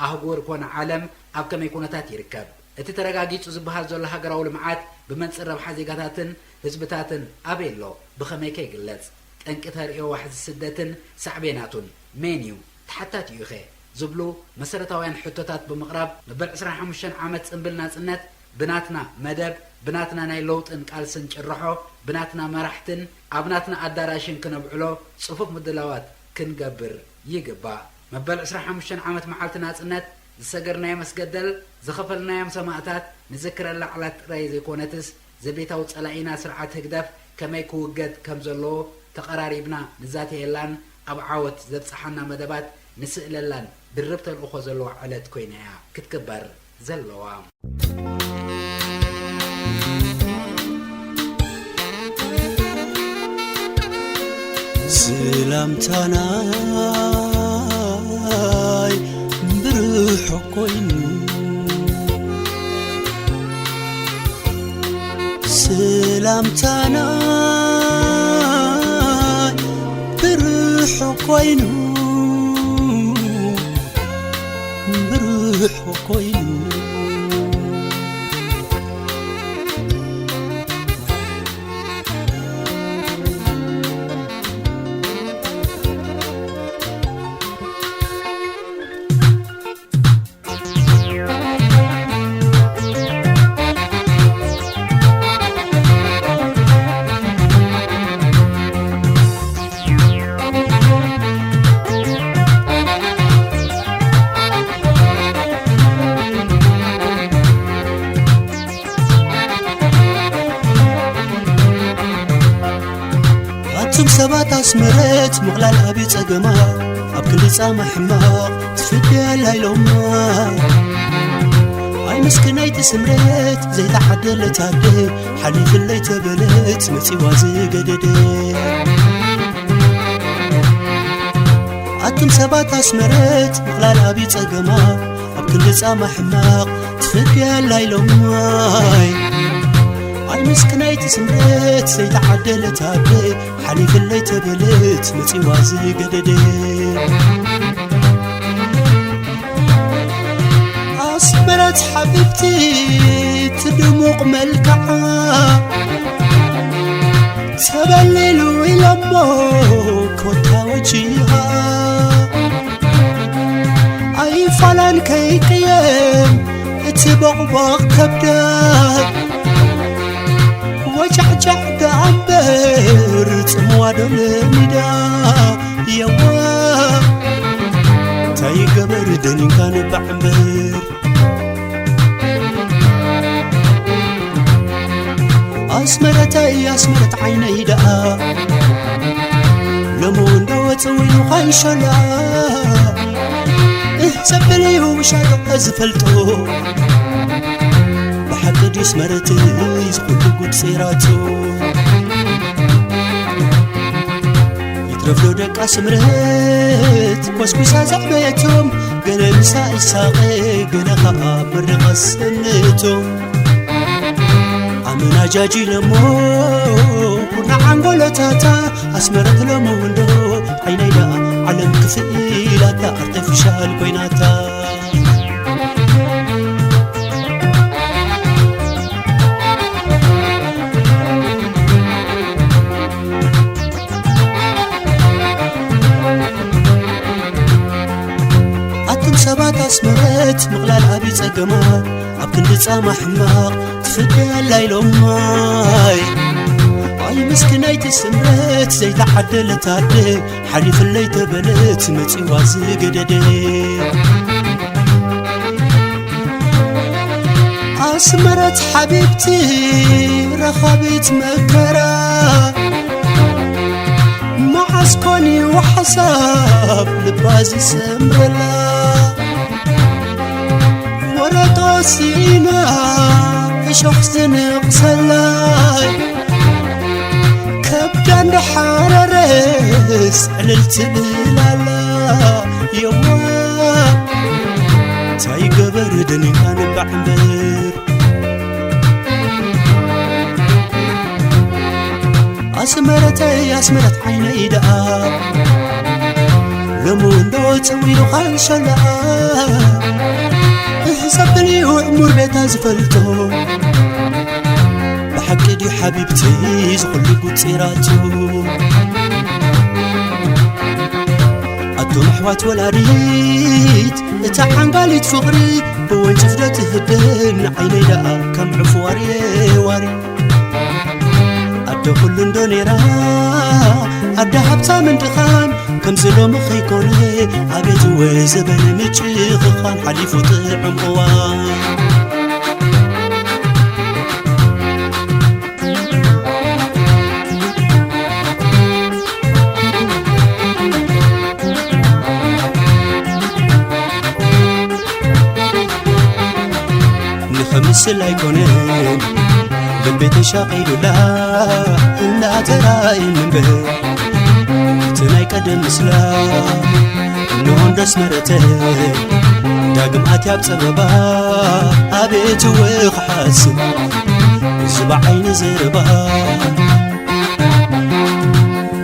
ኣህጉር ኮነ ዓለም ኣብ ከመይ ኩነታት ይርከብ? እቲ ተረጋጊጹ ዝበሃል ዘሎ ሃገራዊ ልምዓት ብመንጽር ረብሓ ዜጋታትን ህዝብታትን ኣበይ ኣሎ? ብኸመይከ ይግለጽ? ጠንቂ ተርእዮ ዋሕዚ ስደትን ሳዕቤናቱን መን እዩ ተሓታቲኡኸ? ዝብሉ መሰረታውያን ሕቶታት ብምቕራብ፣ መበል ዕስራን ሓሙሽተን ዓመት ጽንብል ናጽነት ብናትና መደብ፣ ብናትና ናይ ለውጥን ቃልስን ጭርሖ፣ ብናትና መራሕትን ኣብ ናትና ኣዳራሽን ክነብዕሎ ጽፉፍ ምድላዋት ክንገብር ይግባእ። መበል ዕስራን ሓሙሽተን ዓመት መዓልቲ ናጽነት ዝሰገርናዮ መስገደል፣ ዝኸፈልናዮም ሰማእታት ንዝክረላ ዕለት ጥራይ ዘይኮነትስ፣ ዘቤታዊ ጸላኢና ስርዓት ህግደፍ ከመይ ክውገድ ከም ዘለዎ ተቐራሪብና ንዛተየላን ኣብ ዓወት ዘብጽሓና መደባት ንስእለላን ድርብ ተልእኾ ዘለዋ ዕለት ኮይና እያ ክትክበር ዘለዋ። ሰላምታናይ ብርሑቕ ኮይኑ፣ ሰላምታናይ ብርሑቕ ኮይኑ፣ ብርሑቕ ኮይኑ። ኣቱም ሰባት ኣስመረት ምቕላል ኣብዩ ጸገማ፣ ኣብ ክንዲ ጻማ ሕማቕ ትፍደላ ኢሎማ። ኣይ ምስክናይቲ ስምረት ዘይተዓደለት ኣደ፣ ሓሊፍለይ ተበለት መጺዋ ዝገደደ። ኣቱም ሰባት ኣስመረት ምቕላል ኣብዩ ጸገማ፣ ኣብ ክንዲ ጻማ ሕማቕ ትፍደላ ኢሎማይ። ኣይ ምስክናይቲ ስምረት ዘይተዓደለት ኣደ፣ ሓሊፍለይ ተበለት መጺዋ ዝገደደ። ኣስመረት ሓቢብቲ ትድሙቕ መልክዓ፣ ተበሊሉ ኢሎሞ ኮታ ወጂሃ። ኣይፋላን ከይቅየም እቲ ቦቕቦቕ ከብዳ፣ ወጫዕጫዕ ደኣ እምበር ጽምዋ ዶ ለሚዳ። የዋ እንታይ ገበር ደኒንካ ንባዕ እምበር። ኣስመረተይ ኣስመረት ዓይነይ ደኣ፣ ሎሚ እውን ዶ ጽው ኢሉ ኻንሸላ። እህ ዘብል እዩ ውሻ ዶ ዝፈልጦ፣ ብሓቂ ድዩ ኣስመረተይ ዝኹሉ ጉድ ጺራቶ። ይትረፍ ዶ ደቃ ስምረት ኮስኩሳ ዘዕበየቶም፣ ገለ ምሳ ይሳቐ፣ ገለ ኸኣ መርቓ ሰነቶም። ኣመናጃጂለሞ ኩርናዕ ኣንጎሎታታ፣ ኣስመረት ሎሚ እውን ዶ ዓይነይ ደኣ ዓለም ክፍእ ኢላታ ኣርተፊሻል ኮይናታ። ኣቱም ሰባት ኣስመረት ምቕላል ኣብዩ ጸገማ፣ ኣብ ክንዲ ጻማ ሕማቕ ትፍደላ ኢሎማይ። ኣይ ምስክናይቲ ስምረት ዘይተዓደለት ኣደ፣ ሓሊፍለይ ተበለት መጺዋ ዝገደደ። ኣስመረት ሓቢብቲ ረኻቢት መከራ፣ መዓስ ኮን እዩ ሓሳብ ልባ ዝሰምረላ? ወረጦ ሲና እሾኽ ዝነቕሰላ፣ ከብዳ እንዳሓረረስ ዕልል ትብል ኣላ። የዋ እንታይ ገበር ደኒንካ ንባዕ እምበር ኣስመረተይ ኣስመረት ዓይነይ ደኣ ሎሚ እንዶ ጸዊሩኻ እንሸላ እህ ዘብል እዩ እሙር ቤታ ዝፈልጦ ብሓቂ ድዩ ሓቢብቲ ዝኹሉ ጉጺራቱ ኣቶም ኣሕዋት ወላዲት እታ ዓንጋሊት ፍቕሪ ብወንጭፍ ዶ ትህደን ንዓይነይ ደኣ ከም ዕፉ ዋርየ ዋሪ ኣደ ኩሉ እንዶ ነይራ ኣደ ሃብታምን ድኻን ከምዚ ሎሚ ኸይኮነ ኣቤት ወ ዘበነ ምጭኽኻን ሓሊፉ ጥዑም እዋን ንኸምስል ኣይኮነን ልቤ ተሻቒሉላ እናተራእየኒ እምበር እቲ ናይ ቀደም ምስላ እንሆ እንዳስመረተ ዳግም ኣትያ ኣብ ጸበባ ኣቤት እወ ክሓስብ እዚ ብዓይኒ ዘረባ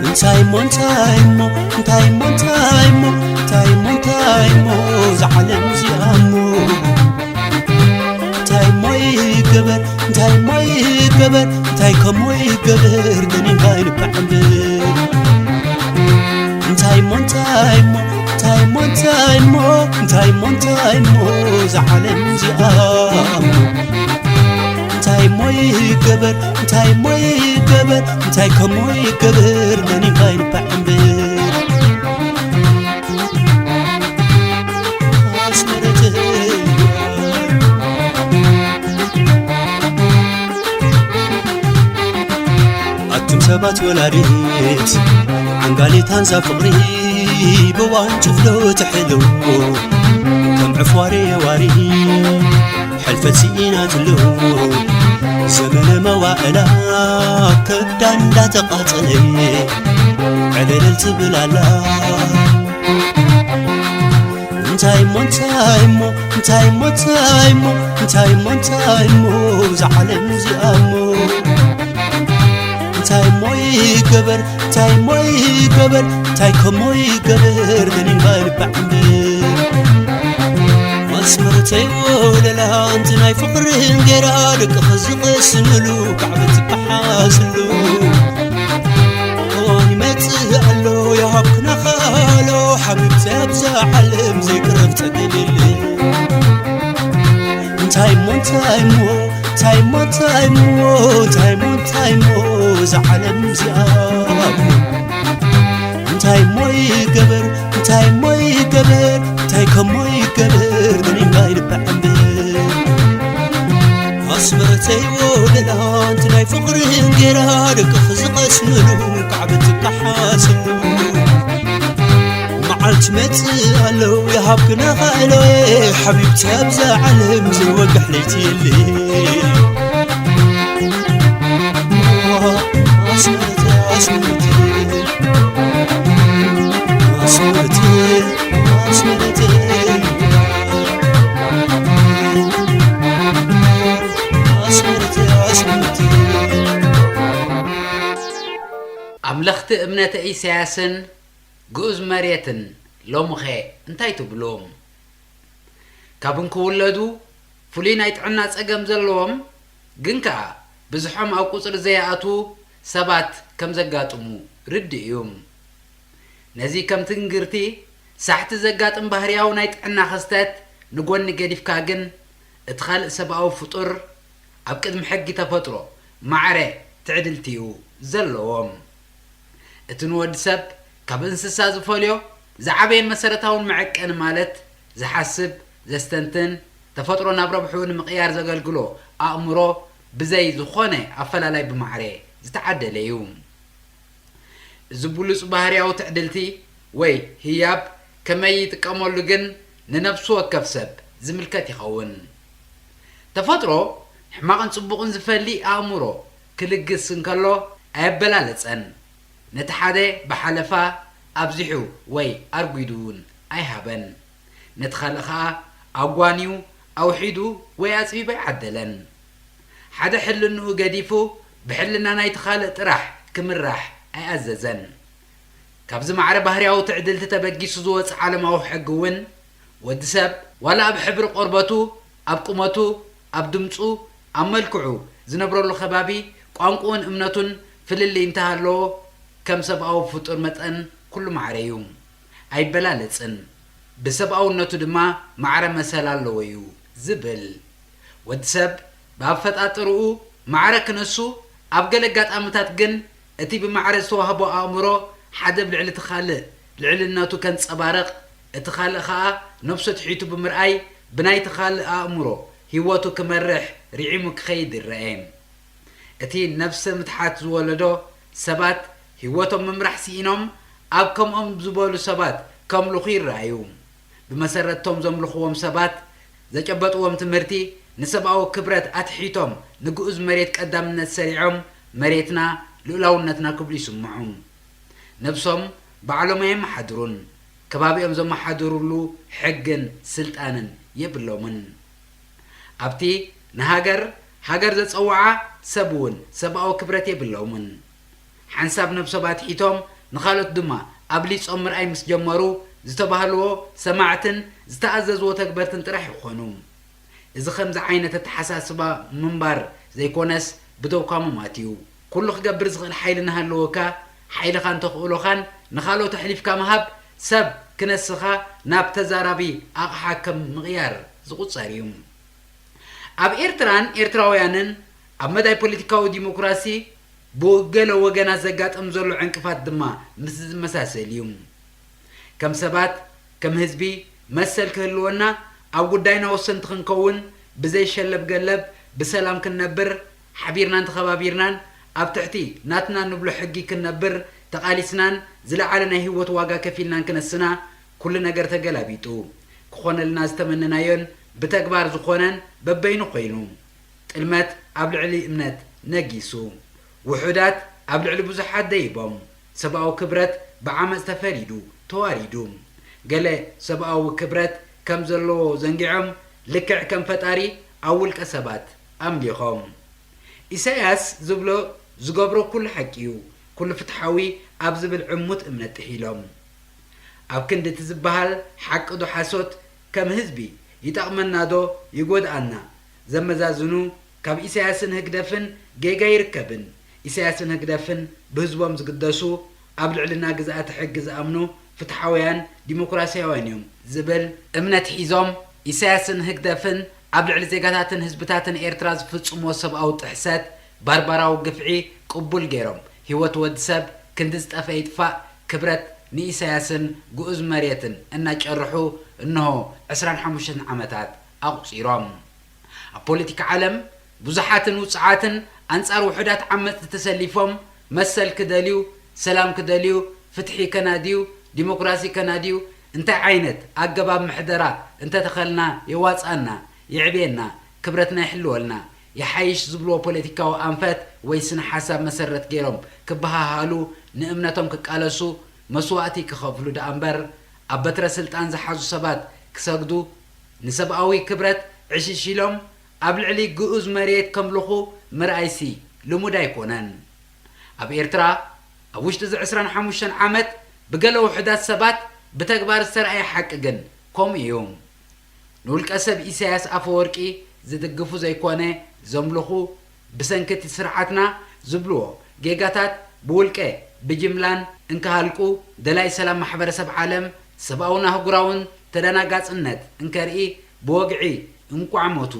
እንታይ እሞ እንታይ እሞ እንታይ እሞ እንታይ እሞ እንታይ እሞ እንታይ እሞ ዝዓለም እዚኣ እሞ እንታይ እሞ ይገበር እንታይ እሞ ይገበር እንታይ ከሞ ይገበር ደኒንካ ይንባዕ እምበር እንታይ እሞ እንታይ እሞ እንታይ እሞ እንታይ እሞ እንታይ እሞ እንታይ እሞ ዝዓለም እዚኣ እሞ እንታይ እሞ ይገበር እንታይ እሞ ይገበር እንታይ ከሞ ይገበር ደኒንካ ይንባዕ እምበር ኣስመረተይ ኣቱም ሰባት ወላዲት ዓንጋሊት ሃንዛ ፍቕሪ ብዋንጭፍ ዶ ትሕልው ከም ዕፍ ዋሪ ዋሪ ሕልፈት ስኢናትሉ ዘመነ መዋእላ ከብዳ እንዳተቓጸለ ዕልልል ትብል ኣላ እንታይ እሞ እንታይ እሞ እንታይ እሞ እንታይ እሞ እንታይ እሞ እንታይ እሞ እዛ ዓለም እዚኣ እሞ እንታይ እሞ ይገበር እንታይ እሞ ይገበር እንታይ ከሞ ይገበር ደኒንካ ይንባዕ እምበር ኣስመረተይ ወለላ ኣንቲ ናይ ፍቕርን ጌራ ደቅኺ ዝቐስንሉ ካዕበት ትበሓስሉ እዋን ይመጽእ ኣሎ ይሃብክና ኻሎ ሓቢብቲ ኣብዛ ዓለም ዘይቅረብ ጸገም የለ እንታይ እሞ እንታይ እሞ እንታይ እሞ እንታይ እሞ እንታይ እሞ እንታይ እሞ እዛ ዓለም እዚኣ እንታይ እሞ ይገበር እንታይ እሞ ይገበር እንታይ ከሞ ይገበር ደኒንካ ይንባዕ እምበር ኣስመረተይ ወለላ ኣንቲ ናይ ፍቕርን ጌራ ደቅኺ ዝቐስንሉ ካዕበት ትበሓስሉ መዓልቲ መጽእ ኣሎ ይሃብክና ኻእሎየ ሓቢብቲ ኣብዛ ዓለም ዘይወግሕ ለይቲ የለ ኣስመረተይ ኣስመረተይ ኣስመረተይ ኣስመረተይ ኣስመረተይ ኣስመረተይ ኣምለኽቲ እምነተ ኢሳያስን ግኡዝ መሬትን ሎምኸ እንታይ ትብሉ? ካብ እንክውለዱ ፍሉይ ናይ ጥዕና ጸገም ዘለዎም ግን ከኣ ብዝሖም ኣብ ቁጽሪ ዘይኣትዉ ሰባት ከም ዘጋጥሙ ርዱእ እዩ። ነዚ ከም ትንግርቲ ሳሕቲ ዘጋጥም ባህርያዊ ናይ ጥዕና ክስተት ንጎኒ ገዲፍካ ግን እቲ ካልእ ሰብኣዊ ፍጡር ኣብ ቅድሚ ሕጊ ተፈጥሮ ማዕረ ትዕድልቲ እዩ ዘለዎም። እቲ ንወዲ ሰብ ካብ እንስሳ ዝፈልዮ ዝዓበየን መሰረታውን መዐቀኒ ማለት ዝሓስብ፣ ዘስተንትን፣ ተፈጥሮ ናብ ረብሕኡ ንምቕያር ዘገልግሎ ኣእምሮ ብዘይ ዝኾነ ኣፈላላይ ብማዕረ ዝተዓደለ እዩ። እዚ ብሉጽ ባህርያዊ ትዕድልቲ ወይ ህያብ ከመይ ይጥቀመሉ ግን ንነፍሲ ወከፍ ሰብ ዝምልከት ይኸውን። ተፈጥሮ ሕማቕን ጽቡቕን ዝፈሊ ኣእምሮ ክልግስ እንከሎ ኣየበላለጸን። ነቲ ሓደ ብሓለፋ፣ ኣብዚሑ ወይ ኣርጒዱ እውን ኣይሃበን። ነቲ ካልእ ኸኣ ኣጓንዩ፣ ኣውሒዱ ወይ ኣጽቢቡ ኣይዓደለን። ሓደ ሕልንኡ ገዲፉ ብሕልና ናይቲ ካልእ ጥራሕ ክምራሕ ኣይኣዘዘን። ካብዚ ማዕረ ባህርያዊ ትዕድልቲ ተበጊሱ ዝወጽእ ዓለማዊ ሕጊ እውን፣ ወዲ ሰብ ዋላ ኣብ ሕብሪ ቆርበቱ፣ ኣብ ቁመቱ፣ ኣብ ድምጹ፣ ኣብ መልክዑ፣ ዝነብረሉ ከባቢ፣ ቋንቋኡን እምነቱን ፍልልይ እንተሃለዎ፣ ከም ሰብኣዊ ፍጡር መጠን ኩሉ ማዕረ እዩ። ኣይበላለጽን። ብሰብኣውነቱ ድማ ማዕረ መሰል ኣለዎ እዩ ዝብል። ወዲ ሰብ ብኣፈጣጥርኡ ማዕረ ክነሱ፣ ኣብ ገለ ኣጋጣምታት ግን እቲ ብማዕረ ዝተዋህቦ ኣእምሮ ሓደ ኣብ ልዕሊ እቲ ካልእ ልዕልነቱ ከንጸባርቕ፣ እቲ ካልእ ኸኣ ነብሱ ኣትሒቱ ብምርኣይ ብናይቲ ካልእ ኣእምሮ ህይወቱ ክመርሕ ርዒሙ ክኸይድ ይረኤ። እቲ ነብሰ ምትሓት ዝወለዶ ሰባት ህይወቶም ምምራሕ ስኢኖም ኣብ ከምኦም ዝበሉ ሰባት ከምልኹ ይረኣዩ። ብመሰረት እቶም ዘምልኽዎም ሰባት ዘጨበጥዎም ትምህርቲ ንሰብኣዊ ክብረት ኣትሒቶም ንግኡዝ መሬት ቀዳምነት ሰሪዖም መሬትና ልኡላውነትና ክብሉ ይስምዑ። ነብሶም ባዕሎም ኣየመሓድሩን ከባቢኦም ዘመሓድሩሉ ሕግን ስልጣንን የብሎምን። ኣብቲ ንሃገር ሃገር ዘጸውዓ ሰብ እውን ሰብኣዊ ክብረት የብሎምን። ሓንሳብ ነብሶም ኣትሒቶም ንኻልኦት ድማ ኣብሊጾም ምርኣይ ምስ ጀመሩ ዝተባህልዎ ሰማዕትን ዝተኣዘዝዎ ተግበርትን ጥራሕ ይኾኑ። እዚ ከምዚ ዓይነት ኣተሓሳስባ ምንባር ዘይኮነስ ብደው ካሞማት እዩ። ኩሉ ክገብር ዝኽእል ሓይሊ እናሃለወካ ሓይልኻን ተኽእሎኻን ንኻልኦት ኣሕሊፍካ ምሃብ ሰብ ክነስኻ ናብ ተዛራቢ ኣቕሓ ከም ምቕያር ዝቑጸር እዩ። ኣብ ኤርትራን ኤርትራውያንን ኣብ መዳይ ፖለቲካዊ ዲሞክራሲ ብገለ ወገናት ዘጋጥም ዘሎ ዕንቅፋት ድማ ምስዚ ዝመሳሰል እዩ። ከም ሰባት፣ ከም ህዝቢ መሰል ክህልወና፣ ኣብ ጉዳይና ወሰንቲ ክንከውን፣ ብዘይ ሸለብ ገለብ ብሰላም ክንነብር፣ ሓቢርናን ተኸባቢርናን ኣብ ትሕቲ ናትና ንብሎ ሕጊ ክንነብር፣ ተቓሊስናን ዝለዓለ ናይ ህይወት ዋጋ ከፊልናን ክነስና፣ ኩሉ ነገር ተገላቢጡ። ክኾነልና ዝተመነናዮን ብተግባር ዝኾነን በበይኑ ኮይኑ። ጥልመት ኣብ ልዕሊ እምነት ነጊሱ። ውሑዳት ኣብ ልዕሊ ብዙሓት ደይቦም። ሰብኣዊ ክብረት ብዓመጽ ተፈሪዱ፣ ተዋሪዱ። ገለ ሰብኣዊ ክብረት ከም ዘለዎ ዘንጊዖም፣ ልክዕ ከም ፈጣሪ ኣብ ውልቀ ሰባት ኣምሊኾም። ኢሳያስ ዝብሎ ዝገብሮ ኩሉ ሓቂ እዩ፣ ኩሉ ፍትሓዊ ኣብ ዝብል ዕሙት እምነት ጥሒሎም። ኣብ ክንዲ እቲ ዝበሃል ሓቂ ዶ ሓሶት ከም ህዝቢ ይጠቕመና ዶ ይጎድኣና ዘመዛዝኑ ካብ ኢሳያስን ህግደፍን ጌጋ ይርከብን። ኢሳያስን ህግደፍን ብህዝቦም ዝግደሱ፣ ኣብ ልዕልና ግዝኣተ ሕጊ ዝኣምኑ ፍትሓውያን ዲሞክራስያውያን እዮም ዝብል እምነት ሒዞም፣ ኢሳያስን ህግደፍን ኣብ ልዕሊ ዜጋታትን ህዝብታትን ኤርትራ ዝፍጽምዎ ሰብኣዊ ጥሕሰት፣ ባርባራዊ ግፍዒ ቅቡል ገይሮም፣ ህይወት ወዲ ሰብ ክንዲ ዝጠፍአ ይጥፋእ፣ ክብረት ንኢሳያስን ግኡዝ መሬትን እናጨርሑ እንሆ ዕስራን ሓሙሽተን ዓመታት ኣቑጺሮም። ኣብ ፖለቲካ ዓለም ብዙሓትን ውጹዓትን ኣንጻር ውሑዳት ዓመጽቲ ተሰሊፎም፣ መሰል ክደልዩ፣ ሰላም ክደልዩ፣ ፍትሒ ከናድዩ፣ ዲሞክራሲ ከናድዩ፣ እንታይ ዓይነት ኣገባብ ምሕደራ እንተተኸልና የዋጽኣና፣ የዕብየና፣ ክብረትና ይሕልወልና፣ ይሓይሽ ዝብልዎ ፖለቲካዊ ኣንፈት ወይ ስነ ሓሳብ መሰረት ገይሮም ክበሃሃሉ፣ ንእምነቶም ክቃለሱ፣ መስዋእቲ ክኸፍሉ ደኣ እምበር፣ ኣብ በትረ ስልጣን ዝሓዙ ሰባት ክሰግዱ፣ ንሰብኣዊ ክብረት ዕሽሽ ኢሎም ኣብ ልዕሊ ግኡዝ መሬት ከምልኹ ምርኣይሲ ልሙድ ኣይኮነን። ኣብ ኤርትራ ኣብ ውሽጢ እዚ ዕስራን ሓሙሽተን ዓመት ብገለ ውሑዳት ሰባት ብተግባር ዝተረኣየ ሓቂ ግን ከምኡ እዩ። ንውልቀ ሰብ ኢሳያስ ኣፈወርቂ ዝድግፉ ዘይኮነ ዘምልኹ፣ ብሰንኪ እቲ ስርዓትና ዝብልዎ ጌጋታት ብውልቀ ብጅምላን እንክሃልቁ፣ ደላይ ሰላም ማሕበረሰብ ዓለም ሰብኣውን ኣህጉራውን ተደናጋጽነት እንከርኢ ብወግዒ እንቋዕ ሞቱ፣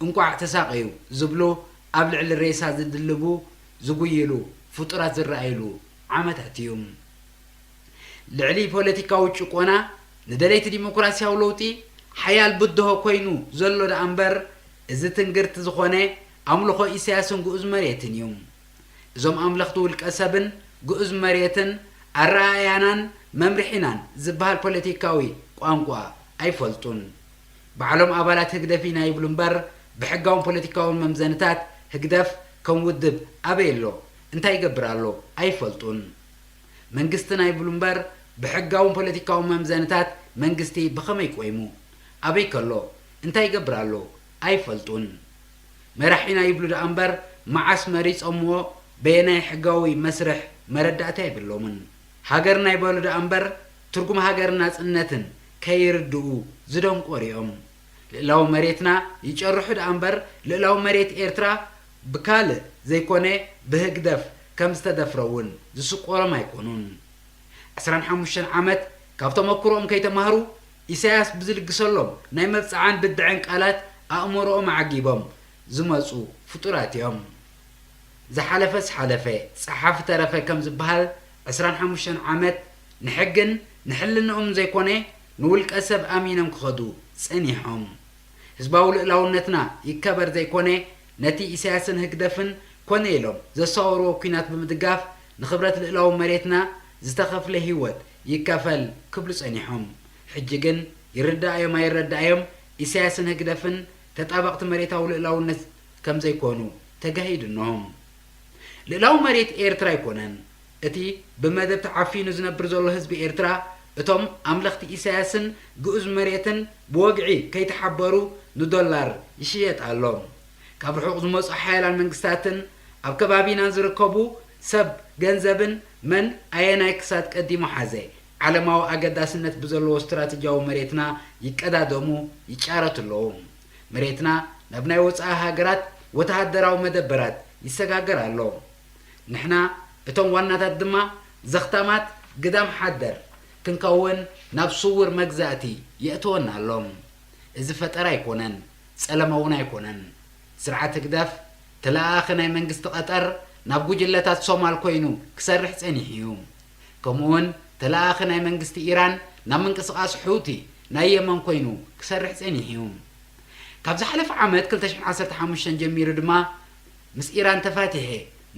እንቋዕ ተሳቐዩ ዝብሉ ኣብ ልዕሊ ሬሳ ዝድልቡ፣ ዝጉይሉ ፍጡራት ዝረኣይሉ ዓመታት እዩ። ልዕሊ ፖለቲካዊ ጭቆና ንደለይቲ ዲሞክራስያዊ ለውጢ ሓያል ብድሆ ኮይኑ ዘሎ ደኣ እምበር፣ እዚ ትንግርቲ ዝኾነ ኣምልኾ ኢሳያስን ግኡዝ መሬትን እዩ። እዞም ኣምለኽቲ ውልቀ ሰብን ግኡዝ መሬትን ኣረኣእያናን መምርሒናን ዝበሃል ፖለቲካዊ ቋንቋ ኣይፈልጡን። ባዕሎም ኣባላት ህግደፍ ኢና ይብሉ እምበር፣ ብሕጋውን ፖለቲካውን መምዘንታት ህግደፍ ከም ውድብ ኣበይ ኣሎ፣ እንታይ ይገብር ኣሎ ኣይፈልጡን። መንግስትና ይብሉ እምበር፣ ብሕጋውን ፖለቲካውን መምዘንታት መንግስቲ ብኸመይ ቆይሙ? ኣበይ ከሎ? እንታይ ይገብር ኣሎ? ኣይፈልጡን። መራሒና ይብሉ ደኣ እምበር፣ መዓስ መሪጾምዎ፣ በየናይ ሕጋዊ መስርሕ መረዳእታ የብሎምን። ሃገርና ይበሉ ደኣ እምበር፣ ትርጉም ሃገርን ናጽነትን ከይርድኡ ዝደንቆሩ እዮም። ልእላዊ መሬትና ይጨርሑ ደኣ እምበር፣ ልእላዊ መሬት ኤርትራ ብካልእ ዘይኮነ ብህግደፍ ከም ዝተደፍረ እውን ዝስቆሮም ኣይኮኑን። ዕስራን ሓሙሽተን ዓመት ካብ ተመክሮኦም ከይተማህሩ፣ ኢሳያስ ብዝልግሰሎም ናይ መብጽዓን ብድዐን ቃላት ኣእምሮኦም ኣዕጊቦም ዝመጹ ፍጡራት እዮም። ዝሓለፈስ ሓለፈ፣ ጸሓፊ ተረፈ ከም ዝበሃል፣ ዕስራን ሓሙሽተን ዓመት ንሕግን ንሕልንኦም ዘይኮነ ንውልቀ ሰብ ኣሚኖም ክኸዱ ጸኒሖም። ህዝባዊ ልእላውነትና ይከበር ዘይኮነ፣ ነቲ ኢሳያስን ህግደፍን ኮነ ኢሎም ዘሳወርዎ ኲናት ብምድጋፍ፣ ንኽብረት ልእላዊ መሬትና ዝተኸፍለ ህይወት ይከፈል ክብሉ ጸኒሖም። ሕጂ ግን ይርዳእዮም ኣይረዳእዮም፣ ኢሳያስን ህግደፍን ተጣበቕቲ መሬታዊ ልእላውነት ከም ዘይኮኑ ተጋሂዱ እነሆ። ልእላዊ መሬት ኤርትራ ኣይኮነን። እቲ ብመደብ ተዓፊኑ ዝነብር ዘሎ ህዝቢ ኤርትራ፣ እቶም ኣምለኽቲ ኢሳያስን ግኡዝ መሬትን ብወግዒ ከይተሓበሩ ንዶላር ይሽየጥ ኣሎ። ካብ ርሑቕ ዝመጹ ሓያላን መንግስታትን ኣብ ከባቢና ዝርከቡ ሰብ ገንዘብን መን ኣየናይ ክሳድ ቀዲሙ ሓዘ፣ ዓለማዊ ኣገዳስነት ብዘለዎ ስትራተጂያዊ መሬትና ይቀዳደሙ፣ ይጫረቱ ኣለዉ። መሬትና ናብ ናይ ወጻኢ ሃገራት ወተሃደራዊ መደበራት ይሰጋገር ኣሎ። ንሕና እቶም ዋናታት ድማ ዘኽታማት ግዳም ሓደር ክንከውን ናብ ስውር መግዛእቲ የእትወና ኣሎ። እዚ ፈጠራ ኣይኮነን፣ ጸለመ እውን ኣይኮነን። ስርዓት ህግደፍ ተለኣኣኺ ናይ መንግስቲ ቀጠር ናብ ጉጅለታት ሶማል ኮይኑ ክሰርሕ ጸኒሑ እዩ። ከምኡውን ተለኣኣኺ ናይ መንግስቲ ኢራን ናብ ምንቅስቓስ ሑቲ ናይ የመን ኮይኑ ክሰርሕ ጸኒሑ እዩ። ካብ ዝሓለፈ ዓመት ክልተ ሽሕን ዓሰርተ ሓሙሽተን ጀሚሩ ድማ ምስ ኢራን ተፋቲሐ፣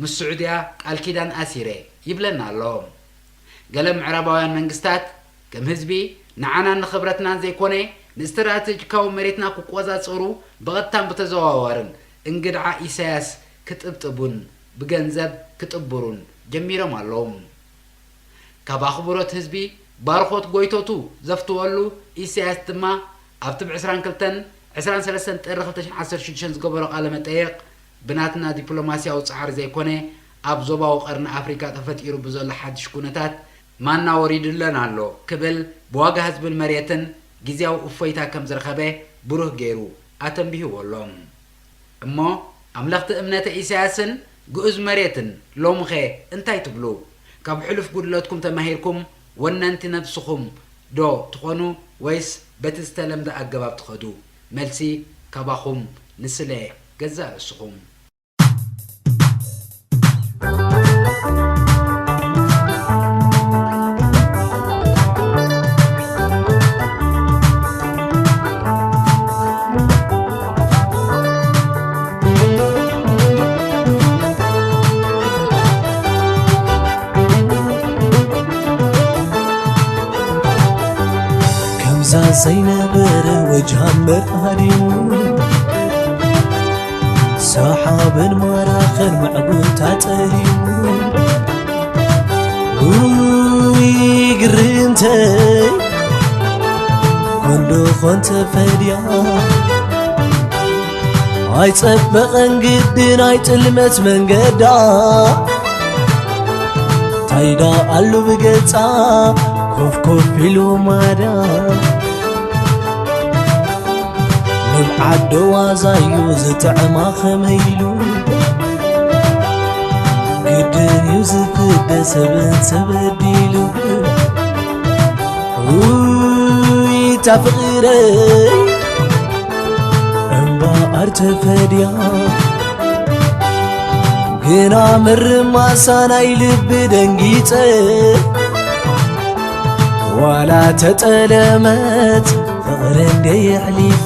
ምስ ስዑድያ ቃል ኪዳን ኣሲረ ይብለና ኣሎ። ገለ ምዕራባውያን መንግስታት ከም ህዝቢ ንዓናን ንኽብረትናን ዘይኮነ ንስትራተጂካዊ መሬትና ክቆጻጸሩ ብቐጥታን ብተዘዋዋርን እንግድዓ ኢሳያስ ክጥብጥቡን ብገንዘብ ክጥብሩን ጀሚሮም ኣለዉ። ካብ ኣኽብሮት ህዝቢ ባርኾት ጎይቶቱ ዘፍትወሉ ኢሳያስ ድማ ኣብቲ ብ ዕስራን ክልተን ዕስራን ሰለስተን ጥሪ ክልተ ሽሕን ዓሰርተ ሽዱሽተን ዝገበሮ ቃለ መጠየቕ ብናትና ዲፕሎማስያዊ ጻዕሪ ዘይኮነ ኣብ ዞባዊ ቀርኒ ኣፍሪካ ተፈጢሩ ብዘሎ ሓድሽ ኩነታት ማና ወሪዱለን ኣሎ ክብል ብዋጋ ህዝብን መሬትን ግዝያዊ እፎይታ ከም ዝረኸበ ብሩህ ገይሩ ኣተንቢህዎ ኣሎ። እሞ ኣምለኽቲ እምነተ ኢሳያስን ግኡዝ መሬትን ሎምኸ እንታይ ትብሉ? ካብ ሕሉፍ ጉድለትኩም ተማሂርኩም ወነንቲ ነብስኹም ዶ ትኾኑ ወይስ በቲ ዝተለምደ ኣገባብ ትኸዱ? መልሲ ካባኹም ንስለ ገዛእ ርእስኹም። ከምዛ ዘይነበረ ወጅሃን በርሃዲሙ ሰሓብን ማራኽን ምዕጉታ ጠሊሙ ውይ ግርምተይ ኮንዶ ኮንተ ፈድያ ኣይጸበቐን ግድን ኣይጥልመት መንገዳ ታይዳ ኣሉ ብገጻ ኮፍ ኮፍ ኢሉ ማዳ ንብዓት ዶ ዋዛዩ ዝጥዕማ ኸመይ ኢሉ ግድን እዩ ዝፍደ ሰብን ሰበዲሉ ውይ እታ ፍቕረይ እምበኣር ተፈድያ ግና ምርማሳ ናይ ልቢ ደንጊጸ ዋላ ተጠለመት ፍቕሪ እንደ የሕሊፈ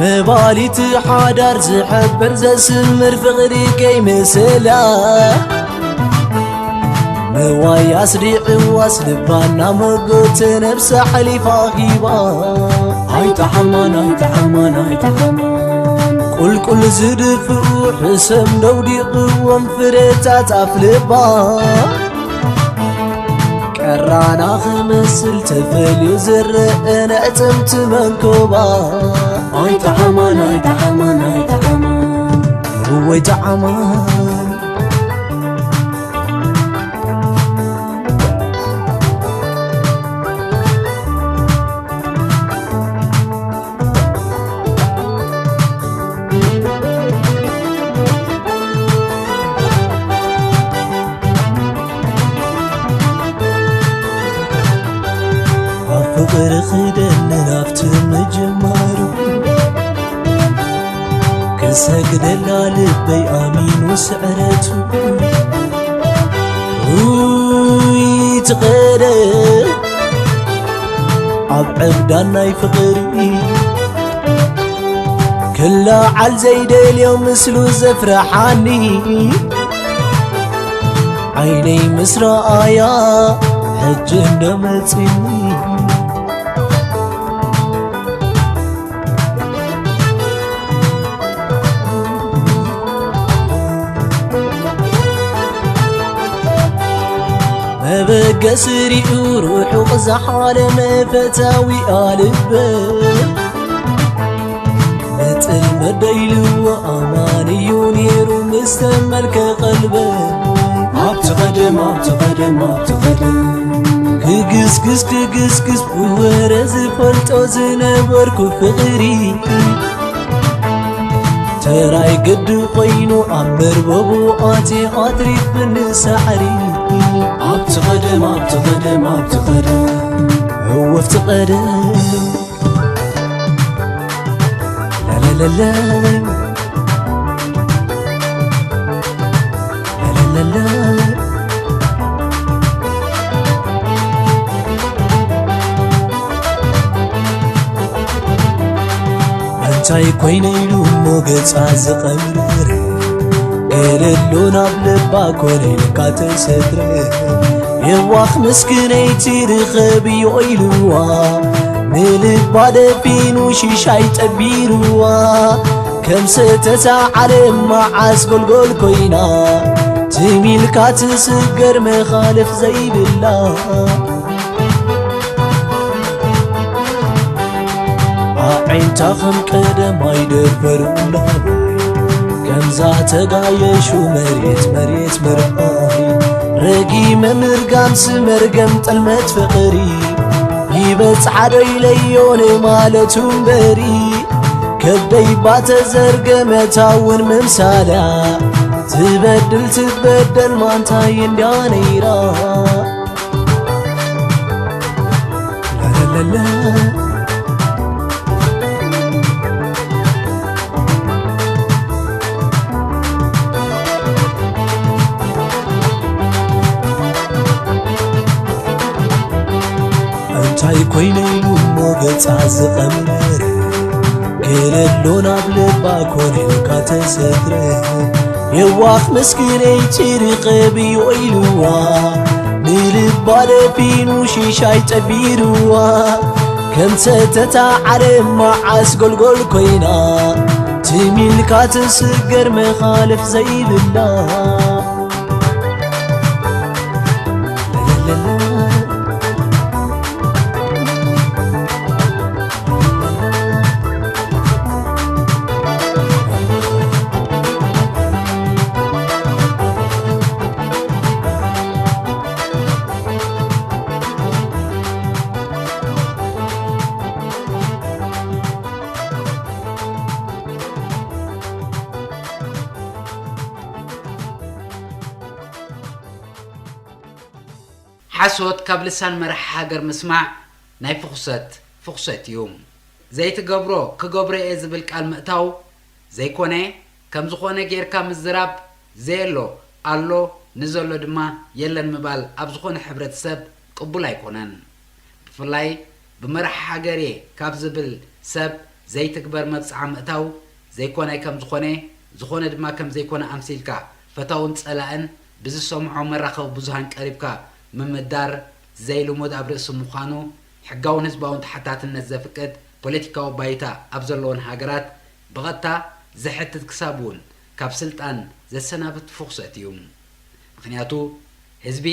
መባሊት ሓዳር ዝሕበር ዘስምር ፍቕሪ ከይምስላ ንዋይ ኣስዲዕዋስ ልባ እናመጎተ ነብሳ ሓሊፋ ሂባ ኣይጠዓማን ኣይጠዓማን ኣይጠዓማን። ቁልቁል ዝድፍኡ ሕሰም ደውዲቕዎም ፍረታት ኣፍልባ። ቀራና ክመስል ተፈልዩ ዝረአ ነዕጽምቲ መንኮባ። ኣይጠዓማን ኣይጠዓማን ኣይጠዓማን። እወይ ጠዓማን። ኣብ ፍቕሪ ክደንን ኣብቲ ምጅማሩ ክሰግደላ ልበይ ኣሚኑ ስዕረቱ። ውይ ትቐደ ኣብ ዕብዳን ናይ ፍቕሪ ክለዓል ዘይደልዮ ምስሉ ዘፍርሓኒ ዓይነይ ምስ ረኣያ ሕጂ እንዶ መጺኒ። መበገሲ ሪኡ ርሑቕ ዝሓለመ ፈታዊኣ ልበይ ንጽልመት ደይልዎ ኣማን እዩ ነይሩ ምስ ተመልከ ቀልበይ። ኣብቲ ቀደም ኣብቲ ቀደም ኣብቲ ቀደም ክግስግስ ክግስግስ ብወረ ዝፈልጦ ዝነበርኩ ፍቕሪ ተራይ ግዲ ኮይኑ ኣብ መርበቡ ኣትየ ኣትሪፍኒ ሳዕሪ። ኣብቲ ቀደም ኣብቲ ቀደም ኣብቲ ቀደም እወ ኣብቲ ቀደም ላላላላ ላላላላ። እንታይ ኮይነ ኢሉ እሞ ገጻ ዝቐብር ገለሎ ናብ ልባ ኮነ ኢልካ ተሰትረ የዋኽ ምስክነይቲ ርኸብዮ ኢልዋ ንልባ ደፊኑ ሽሻይ ጠቢርዋ ከም ሰተታ ዓለም መዓስ ጎልጎል ኮይና ትሚልካ ትስገር መኻልፍ ዘይብላ ኣዒንታ ከም ቀደም ኣይደርፈሩና ከምዛ ተጋየሹ መሬት መሬት ምርኣይ ረጊመ ምርጋምሲ መርገም ጥልመት ፍቕሪ ይበጽሓ ዶ ኢለዮ ንማለቱ እምበሪ ከብደይ ባተዘርገመታ እውን ምምሳላ ትበድል ትበደል ማንታይ እንድያ ነይራ ላላላላ። እንታይ ኮይነ ኢሉ እሞ ገጻ ዝቐምር ገለሎ ናብ ልባ ኮነ ኢልካ ተሰትረ የዋኽ ምስኪነይቲ ርኸብዮ ኢልዋ ንልባ ደፊኑ ሽሻይ ጠቢርዋ ከም ሰተታ ዓለም መዓስ ጎልጎል ኮይና ትሚልካ ትስገር መኻልፍ ዘይብላ ሓሶት ካብ ልሳን መራሒ ሃገር ምስማዕ ናይ ፍኹሰት ፍኹሰት እዩ። ዘይትገብሮ ክገብሮ እየ ዝብል ቃል ምእታው ዘይኮነ፣ ከም ዝኾነ ጌርካ ምዝራብ፣ ዘየሎ ኣሎ፣ ንዘሎ ድማ የለን ምባል ኣብ ዝኾነ ሕብረተሰብ ቅቡል ኣይኮነን። ብፍላይ ብመራሒ ሃገር እየ ካብ ዝብል ሰብ ዘይትግበር መብጽዓ ምእታው ዘይኮነ ከም ዝኾነ፣ ዝኾነ ድማ ከም ዘይኮነ ኣምሲልካ ፈታውን ጸላእን ብዝሰምዖ መራኸቢ ብዙሃን ቀሪብካ ምምዳር ዘይልሙድ ኣብ ርእሲ ምዃኑ፣ ሕጋውን ህዝባውን ተሓታትነት ዘፍቅድ ፖለቲካዊ ባይታ ኣብ ዘለወን ሃገራት ብቐጥታ ዘሕትት ክሳብ እውን ካብ ስልጣን ዘሰናብት ፍኹሰት እዩ። ምኽንያቱ ህዝቢ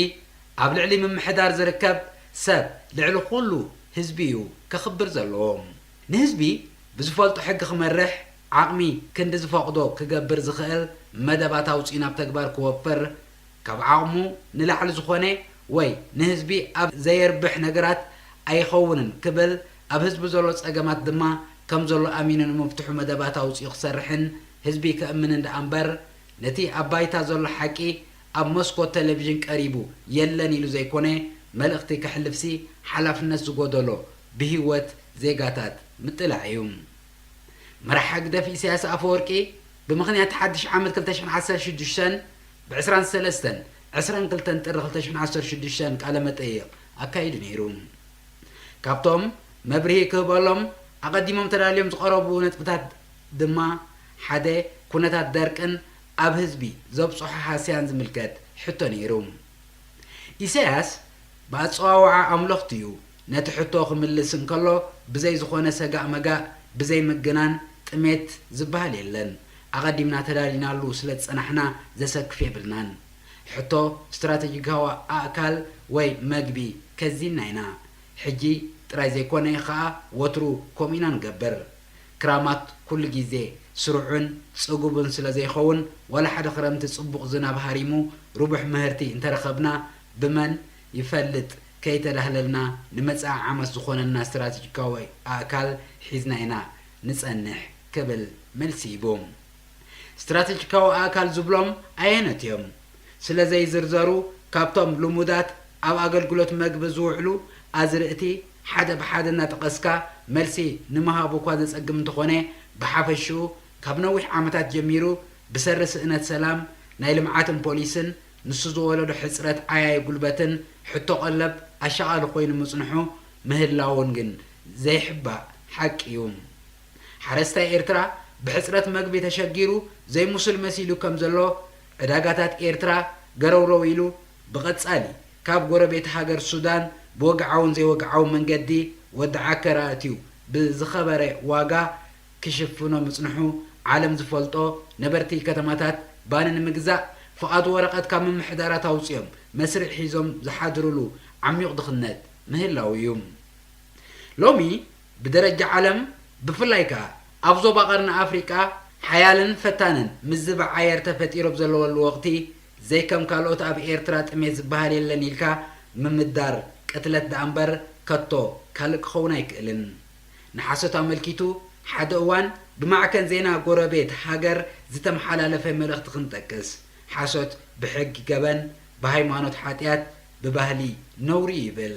ኣብ ልዕሊ ምምሕዳር ዝርከብ ሰብ ልዕሊ ኩሉ ህዝቢ እዩ ከኽብር ዘለዎ። ንህዝቢ ብዝፈልጦ ሕጊ ክመርሕ ዓቕሚ ክንዲ ዝፈቕዶ ክገብር ዝኽእል መደባት ኣውፂኡ ናብ ተግባር ክወፍር ካብ ዓቕሙ ንላዕሊ ዝኾነ ወይ ንህዝቢ ኣብ ዘየርብሕ ነገራት ኣይኸውንን ክብል ኣብ ህዝቢ ዘሎ ፀገማት ድማ ከም ዘሎ ኣሚኑ ንምፍትሑ መደባት ኣውፂኡ ክሰርሕን ህዝቢ ከእምንን ደኣ እምበር ነቲ ኣብ ባይታ ዘሎ ሓቂ ኣብ መስኮት ቴሌቪዥን ቀሪቡ የለን ኢሉ ዘይኮነ መልእኽቲ ከሕልፍሲ ሓላፍነት ዝጎደሎ ብህይወት ዜጋታት ምጥላዕ እዩ። መራሒ ህግደፍ ኢሳያስ ኣፈወርቂ ብምኽንያት ሓድሽ ዓመት ክልተ ሽሕን ዓሰርተ ሽዱሽተን ብ ዕስራን ሰለስተን ዕስራን ክልተን ጥሪ ክልተ ሽሕን ዓሰርተ ሽዱሽተን ቃለ መጠይቕ ኣካይዱ ነይሩ። ካብቶም መብርሂ ክህበሎም ኣቐዲሞም ተዳልዮም ዝቐረቡ ነጥብታት ድማ ሓደ ኩነታት ደርቅን ኣብ ህዝቢ ዘብፅሖ ሃስያን ዝምልከት ሕቶ ነይሩ። ኢሳያስ ብኣፀዋውዓ ኣምለኽቱ እዩ ነቲ ሕቶ ክምልስ እንከሎ ብዘይ ዝኾነ ሰጋእ መጋእ ብዘይ ምግናን ጥሜት ዝበሃል የለን ኣቐዲምና ተዳሊናሉ ስለ ዝፀናሕና ዘሰክፍ የብልናን። ሕቶ ስትራተጂካዊ ኣእካል ወይ መግቢ ከዚንና ኢና። ሕጂ ጥራይ ዘይኮነ ኸኣ ወትሩ ከምኡ ኢና ንገብር። ክራማት ኩሉ ግዜ ስሩዕን ጽጉብን ስለ ዘይኸውን ዋላ ሓደ ክረምቲ ጽቡቕ ዝናብ ሃሪሙ ርቡሕ ምህርቲ እንተረኸብና ብመን ይፈልጥ ከይተዳህለልና ንመጻኢ ዓመት ዝኾነና ስትራተጂካዊ ኣእካል ሒዝና ኢና ንጸንሕ ክብል መልሲ ሂቡ። ስትራተጂካዊ ኣእካል ዝብሎም ኣየኖት እዮም? ስለ ዘይዝርዘሩ ካብቶም ልሙዳት ኣብ ኣገልግሎት መግቢ ዝውዕሉ ኣዝርእቲ ሓደ ብሓደ እናጠቐስካ መልሲ ንምሃብ እኳ ዘጸግም እንተኾነ ብሓፈሽኡ ካብ ነዊሕ ዓመታት ጀሚሩ ብሰሪ ስእነት ሰላም ናይ ልምዓትን ፖሊስን ንሱ ዝወለዶ ሕጽረት ዓያዪ ጉልበትን ሕቶ ቀለብ ኣሻቓሊ ኮይኑ ምጽንሑ ምህላዉን ግን ዘይሕባእ ሓቂ እዩ። ሓረስታይ ኤርትራ ብሕጽረት መግቢ ተሸጊሩ ዘይምሱል መሲሉ ከም ዘሎ ዕዳጋታት ኤርትራ ገረውረው ኢሉ ብቐጻሊ ካብ ጎረቤት ሃገር ሱዳን ብወግዓውን ዘይወግዓውን መንገዲ ወዲ ዓከር ኣእትዩ ብዝኸበረ ዋጋ ክሽፍኖ ምጽንሑ ዓለም ዝፈልጦ ነበርቲ ከተማታት ባኒ ንምግዛእ ፍቓድ ወረቐት ካብ ምምሕዳራት ኣውጺኦም መስርዕ ሒዞም ዝሓድሩሉ ዓሚቕ ድኽነት ምህላዉ እዩ። ሎሚ ብደረጃ ዓለም ብፍላይ ከኣ ኣብ ዞባ ቀርኒ ኣፍሪቃ ሓያልን ፈታንን ምዝባዕ ኣየር ተፈጢሩ ኣብ ዘለወሉ ወቕቲ ዘይከም ካልኦት ኣብ ኤርትራ ጥሜት ዝበሃል የለን ኢልካ ምምዳር ቅትለት ደኣ እምበር ከቶ ካልእ ክኸውን ኣይክእልን። ንሓሶት ኣመልኪቱ ሓደ እዋን ብማዕከን ዜና ጎረቤት ሃገር ዝተመሓላለፈ መልእኽቲ ክንጠቅስ፣ ሓሶት ብሕጊ ገበን፣ ብሃይማኖት ሓጢኣት፣ ብባህሊ ነውሪ ይብል።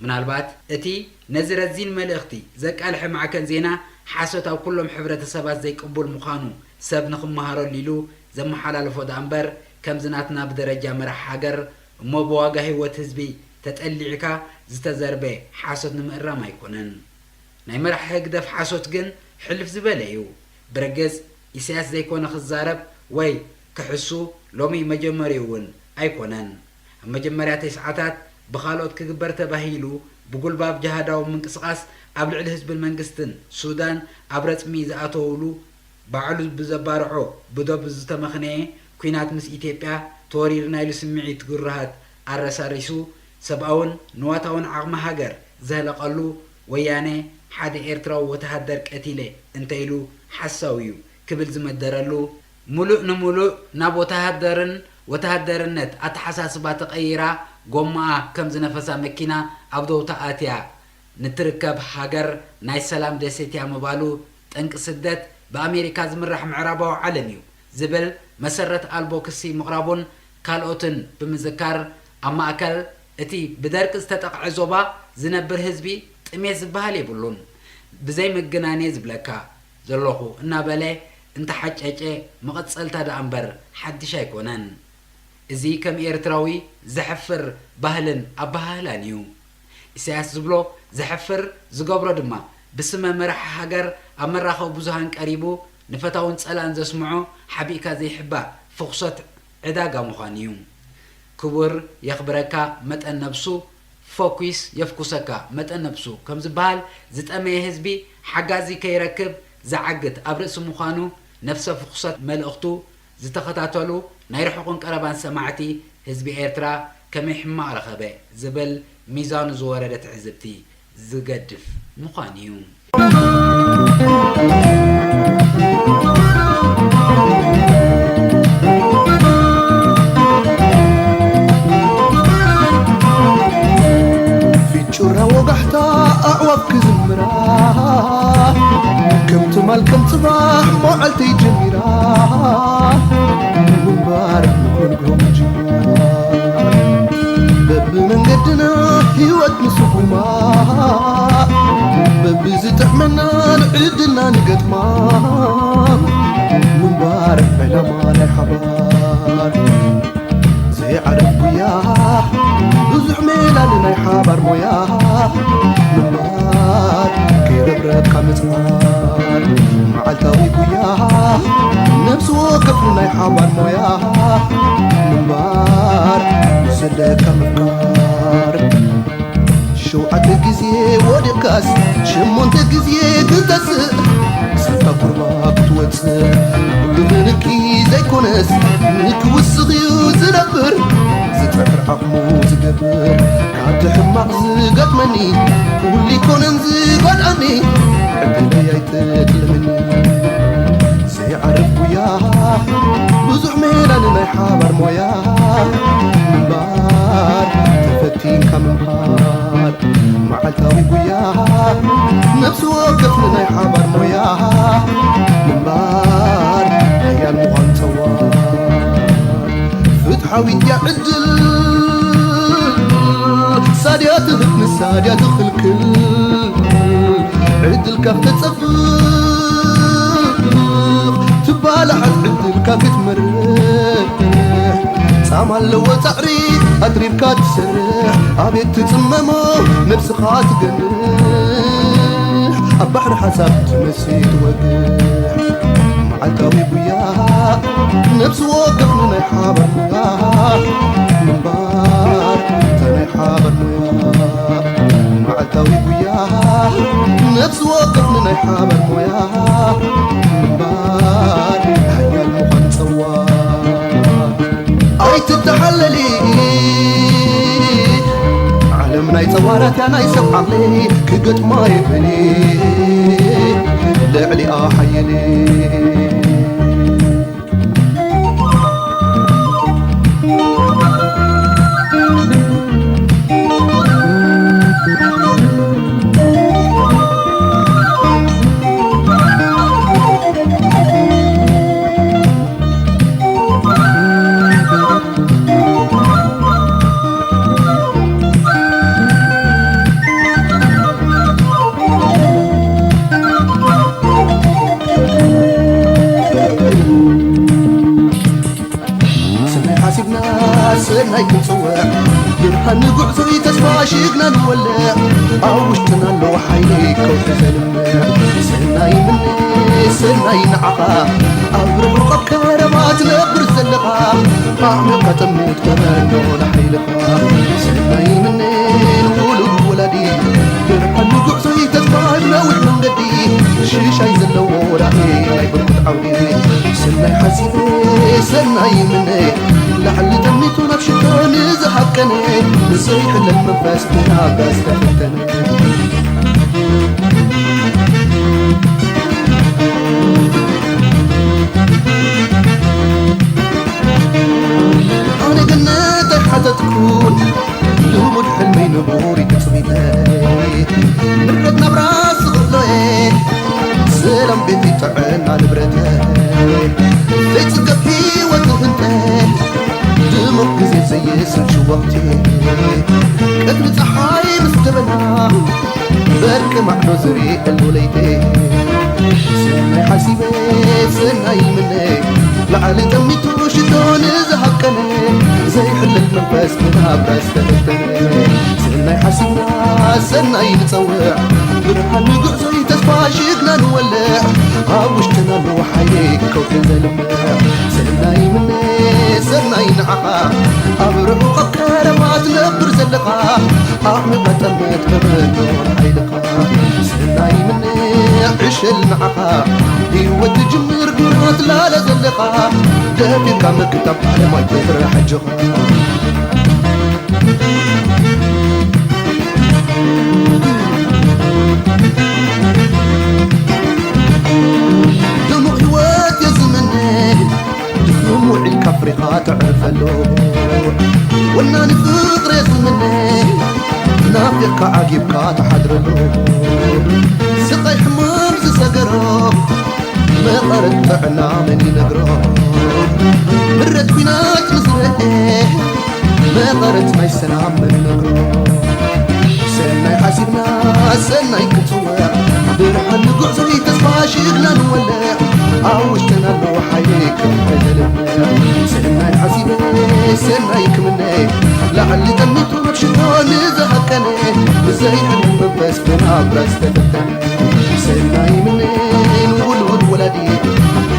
ምናልባት እቲ ነዚ ረዚን መልእኽቲ ዘቃልሐ ማዕከን ዜና ሓሶት ኣብ ኩሎም ሕብረተሰባት ዘይቅቡል ምዃኑ ሰብ ንኽመሃረሉ ኢሉ ዘመሓላለፎ ደኣ እምበር ከምዚ ናትና ብደረጃ መራሒ ሃገር እሞ ብዋጋ ህይወት ህዝቢ ተጠሊዕካ ዝተዘርበ ሓሶት ንምእራም ኣይኮነን። ናይ መራሒ ህግደፍ ሓሶት ግን ሕልፍ ዝበለ እዩ። ብርግጽ ኢሳያስ ዘይኮነ ክዛረብ ወይ ክሕሱ ሎሚ መጀመሪኡ እውን ኣይኮነን። ኣብ መጀመርያ ተስዓታት ብኻልኦት ክግበር ተባሂሉ ብጉልባብ ጅሃዳዊ ምንቅስቓስ ኣብ ልዕሊ ህዝብን መንግስትን ሱዳን ኣብ ረጽሚ ዝኣተውሉ ባዕሉ ብዘባርዖ ብዶብ ዝተመኽነየ ኲናት ምስ ኢትዮጵያ ተወሪርና ኢሉ ስምዒት ግሩሃት ኣረሳሪሱ ሰብኣውን ንዋታውን ዓቕሚ ሃገር ዘህለቐሉ ወያነ ሓደ ኤርትራዊ ወተሃደር ቀቲለ እንተ ኢሉ ሓሳዊ እዩ ክብል ዝመደረሉ፣ ምሉእ ንምሉእ ናብ ወተሃደርን ወተሃደርነት ኣተሓሳስባ ተቐይራ ጎማኣ ከም ዝነፈሳ መኪና ኣብ ደውታ ኣትያ ንትርከብ ሃገር ናይ ሰላም ደሴት እያ ምባሉ ጠንቂ ስደት ብኣሜሪካ ዝምራሕ ምዕራባዊ ዓለም እዩ ዝብል መሰረት ኣልቦ ክሲ ምቕራቡን ካልኦትን ብምዝካር ኣብ ማእከል እቲ ብደርቂ ዝተጠቕዐ ዞባ ዝነብር ህዝቢ ጥሜት ዝበሃል የብሉን። ብዘይ ምግናን እየ ዝብለካ ዘለኹ እናበለ እንተሓጨጨ መቐጸልታ ደኣ እምበር ሓድሽ ኣይኮነን። እዚ ከም ኤርትራዊ ዘሕፍር ባህልን ኣበሃህላን እዩ። ኢሳያስ ዝብሎ ዘሕፍር ዝገብሮ ድማ ብስመ መራሒ ሃገር ኣብ መራኸቢ ብዙሃን ቀሪቡ ንፈታውን ጸላእን ዘስምዖ ሓቢእካ ዘይሕባእ ፍኹሰት ዕዳጋ ምዃን እዩ። ክቡር የኽብረካ መጠን ነብሱ ፎኩስ የፍኩሰካ መጠን ነብሱ ከም ዝበሃል፣ ዝጠመየ ህዝቢ ሓጋዚ ከይረክብ ዝዓግት ኣብ ርእሲ ምዃኑ፣ ነፍሰ ፍኹሰት መልእኽቱ ዝተኸታተሉ ናይ ርሑቕን ቀረባን ሰማዕቲ ህዝቢ ኤርትራ ከመይ ሕማቕ ረኸበ ዝብል ሚዛኑ ዝወረደ ትዕዝብቲ ዝገድፍ ምዃኑ እዩ። ፊት ጩራ ወጋሕታ ኣዕዋፍ ክዝምራ፣ ከም ትማል ከም ጽባሕ መዓልተይ ጀሚራ፣ ምንባር ንጎልጎም ጅማር። በብመንገድና ህይወት ንስጉማ፣ በብዝጥዕመናን ዕድልና ንገጥማ፣ ምንባር ዕላማ ናይ ሓባር። ዘይዓርፍ ጉያ ብዙሕ ሜላ ንናይ ሓባር ሞያ፣ ምንባር ከይረብረብካ ምጽዓር። መዓልታዊ ጉያ ነብሲ ወከፍ ንናይ ሓባር ሞያ፣ ምንባር ዘለካ ምፍቃር። ሸውዓተ ግዜ ወዲቕካስ ሸሞንተ ግዜ ክትተስእ፣ ክሳብታ ቁርባ ክትወጽእ። ኩሉ ክንኪ ዘይኮነስ ንክውስኽ እዩ ዝነብር፣ ዝጽዕር ዓቕሙ ዝገብር። ካብቲ ሕማቕ ዝገጥመኒ፣ ኩሉ ኣይኮነን ዝጎድኣኒ፣ ዕድለይ ኣይትጥልምኒ። ዘይዓርፍ ጉያ ብዙሕ ሜላ ንናይ ሓባር ሞያ፣ ምንባር ተፈቲንካ ምምሃር። መዓልታዊ ጉያ ነብሲ ወከፍ ንናይ ሓባር ሞያ፣ ምንባር ሓያል ምዃን ጸዋር። ፍትሓዊት እያ ዕድል፣ ሳድያ ትህብ ንሳድያ ትኽልክል። ዕድልካ ክተጸብቕ ትባላሓት፣ ዕድልካ ክትመርሕ ጻማ ኣለዎ ጻዕሪ፣ ኣትሪርካ ትሰርሕ። ኣቤት ትጽመሞ ነብስኻ ትገንሕ፣ ኣብ ባሕሪ ሓሳብ ትመስል ትወግሕ። መዓልታዊ ጉያ ነብሲ ወከፍ ንናይ ሓባር ጉያ፣ ምንባር እታ ናይ ሓባር ሞያ። መዓልታዊ ጉያ ነብሲ ወከፍ ንናይ ሓባር ሞያ፣ ምንባር ሓያል ምዃን ጸዋር። ኣይትተሓለሊ፣ ዓለም ናይ ጸዋራት እያ፣ ናይ ሰብ ዓቕሊ ክገጥማ የብሊ፣ ልዕሊኣ ሓይሊ። ሰናይ ሓሲብና ሰናይ ክንጽውዕ፣ ብርሃን ንጉዕዞ እዩ ተስፋ ሽግና ንወልዕ። ኣብ ውሽጥና ኣሎ ሓይሊ ከውሒ ዘልምዕ። ሰናይ ምነ ሰናይ ንዓኻ፣ ኣብ ርሑቕ ኣብ ቀረባ ትነብር ዘለኻ። ኣዕሚቕካ ጠምት ከመኖ ንሓይልኻ። ሰናይ ምነ ንውሉድ ወላዲ፣ ብርሃን ንጉዕዞ እዩ ተስፋ ኣብ ነዊሕ መንገዲ። ሽሻይ ዘለዎ ራእይ ናይ ብርኩት ዓውዲ። ሰናይ ሓሲበ ሰናይ ምነ፣ ላዕሊ ጠሚቱ ናብ ሽቶ ንዝሃቀነ፣ ንዘይሕለል መንፈስ ብናጋ ዝተፈተነ። ኣነ ገነት ኣይሓተትኩን፣ ልሙድ ሕልመይ ንቡር እዩ ትጽቢተይ። ምረት ናብራ ስቕሎየ፣ ሰላም ቤት ጥዕና ንብረተይ። ዘይጽገብ ህይወት ህንጠ፣ ድሙቕ ግዜ ዘይስልቹ ወቕቲ። ቀትሪ ጸሓይ ምስ ደበና፣ በርቂ ማዕዶ ዝርእየሉ ለይቲ። ሰናይ ሓሲበ ሰናይ ምነ፣ ላዕሊ ጠሚቱ ሽቶ ንዝሃቀነ፣ ዘይሕለል መንፈስ ብናብራ ዝተፈተነ። ሰናይ ሓሲብና ሰናይ ንጸውዕ፣ ብርሃን ንጉዕዞ እዩ ተስፋ ሽግና ንወልዕ። ኣብ ውሽጥና ኣለዎ ሓይሊ ከውሒ ዘልምዕ። ሰናይ ምነ ሰናይ ንዓኻ፣ ኣብ ርሑቕ ኣብ ቀረባ ትነብር ዘለኻ። ዓቕሚ ቀጠመት በበዶ ሓይልኻ ሰናይ ምነ ዕሸል ንዓኻ ህይወት ትጅምር ዱራት ላለ ዘለኻ ደፊርካ ምክታብ ዓለም ኣይትፍረ ሓጆኻ ድሙቕ ህይወት የዝምነ ድኹም ውዒልካ ፍሬኻ ተዕርፈሉ ወናኒ ፍቕሪ የዝምነ ናፊቕካ ዓጊብካ ተሓድረሉ ስቓይ ሕማም ዝሰገሮ መቐረት ጥዕና መን ይነግሮ ምረት ኲናት ምስረኤ መቐረት ናይ ሰላም መን ይነግሮ ሰናይ ሓሲብና ሰናይ ክንጽውዕ ብርሃን ንጉዕዞ ተስፋ ሽግና ንወልዕ ኣብ ውሽጥና ኣሎ ሓይሊ ክንተዘልምዕ ሰናይ ሓሲበ ሰናይ ክምነ ላዕሊ ጠሚቱ ኣብ ሽቶ ንዝሃቀነ ብዘይሕመም መንፈስ ብናብራ ዝተፈተነ ሰናይ ምነ ንውሉድ ወላዲ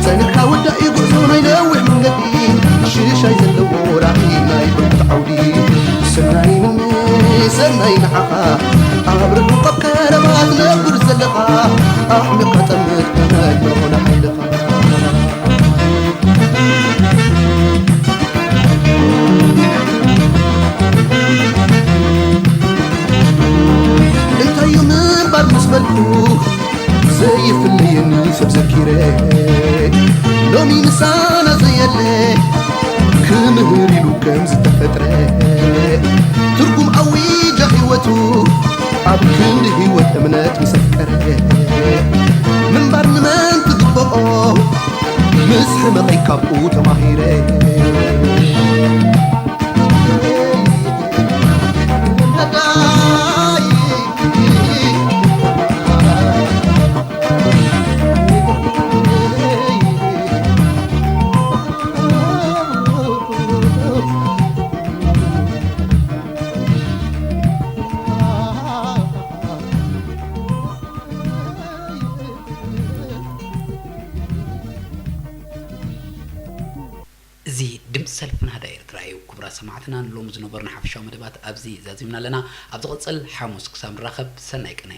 ጸኒሕካ ወዳኢ ጉዕዞ ናይ ነዊሕ መንገዲ ሽሻይ ዘለዎ ራእይ ናይ ብርኩት ዓውዲ ሰናይ ምነ ሰናይ ንዓኻ ኣብ ርሑቕ ኣብ ከረባ ትነብር ዘለኻ ኣዕሚቕካ ጠምት ተመሎ ንሓይልኻ እንታዩ ምንባር ምስ በልኩ ዘይፍለየኒ ሰብ ዘኪረ ሎሚ ምሳና ዘየለ ክምህር ኢሉ ከም ዝተፈጥረ ትርጉም ኣዊጃ ህይወቱ ኣብ ክንዲ ህይወት እምነት ምስ ኣፍቀረ ምንባር ንመን ትግብኦ ምስ ሕመቐይ ካብኡ ተማሂረ እዚ ድምፂ ሰልፊ ናህዳ ኤርትራ እዩ። ክቡራት ሰማዕትና፣ ንሎሚ ዝነበሩና ሓፈሻዊ መደባት ኣብዚ ዛዚምና ኣለና። ኣብ ዝቕጽል ሓሙስ ክሳብ ንራኸብ፣ ሰናይ ቅነ።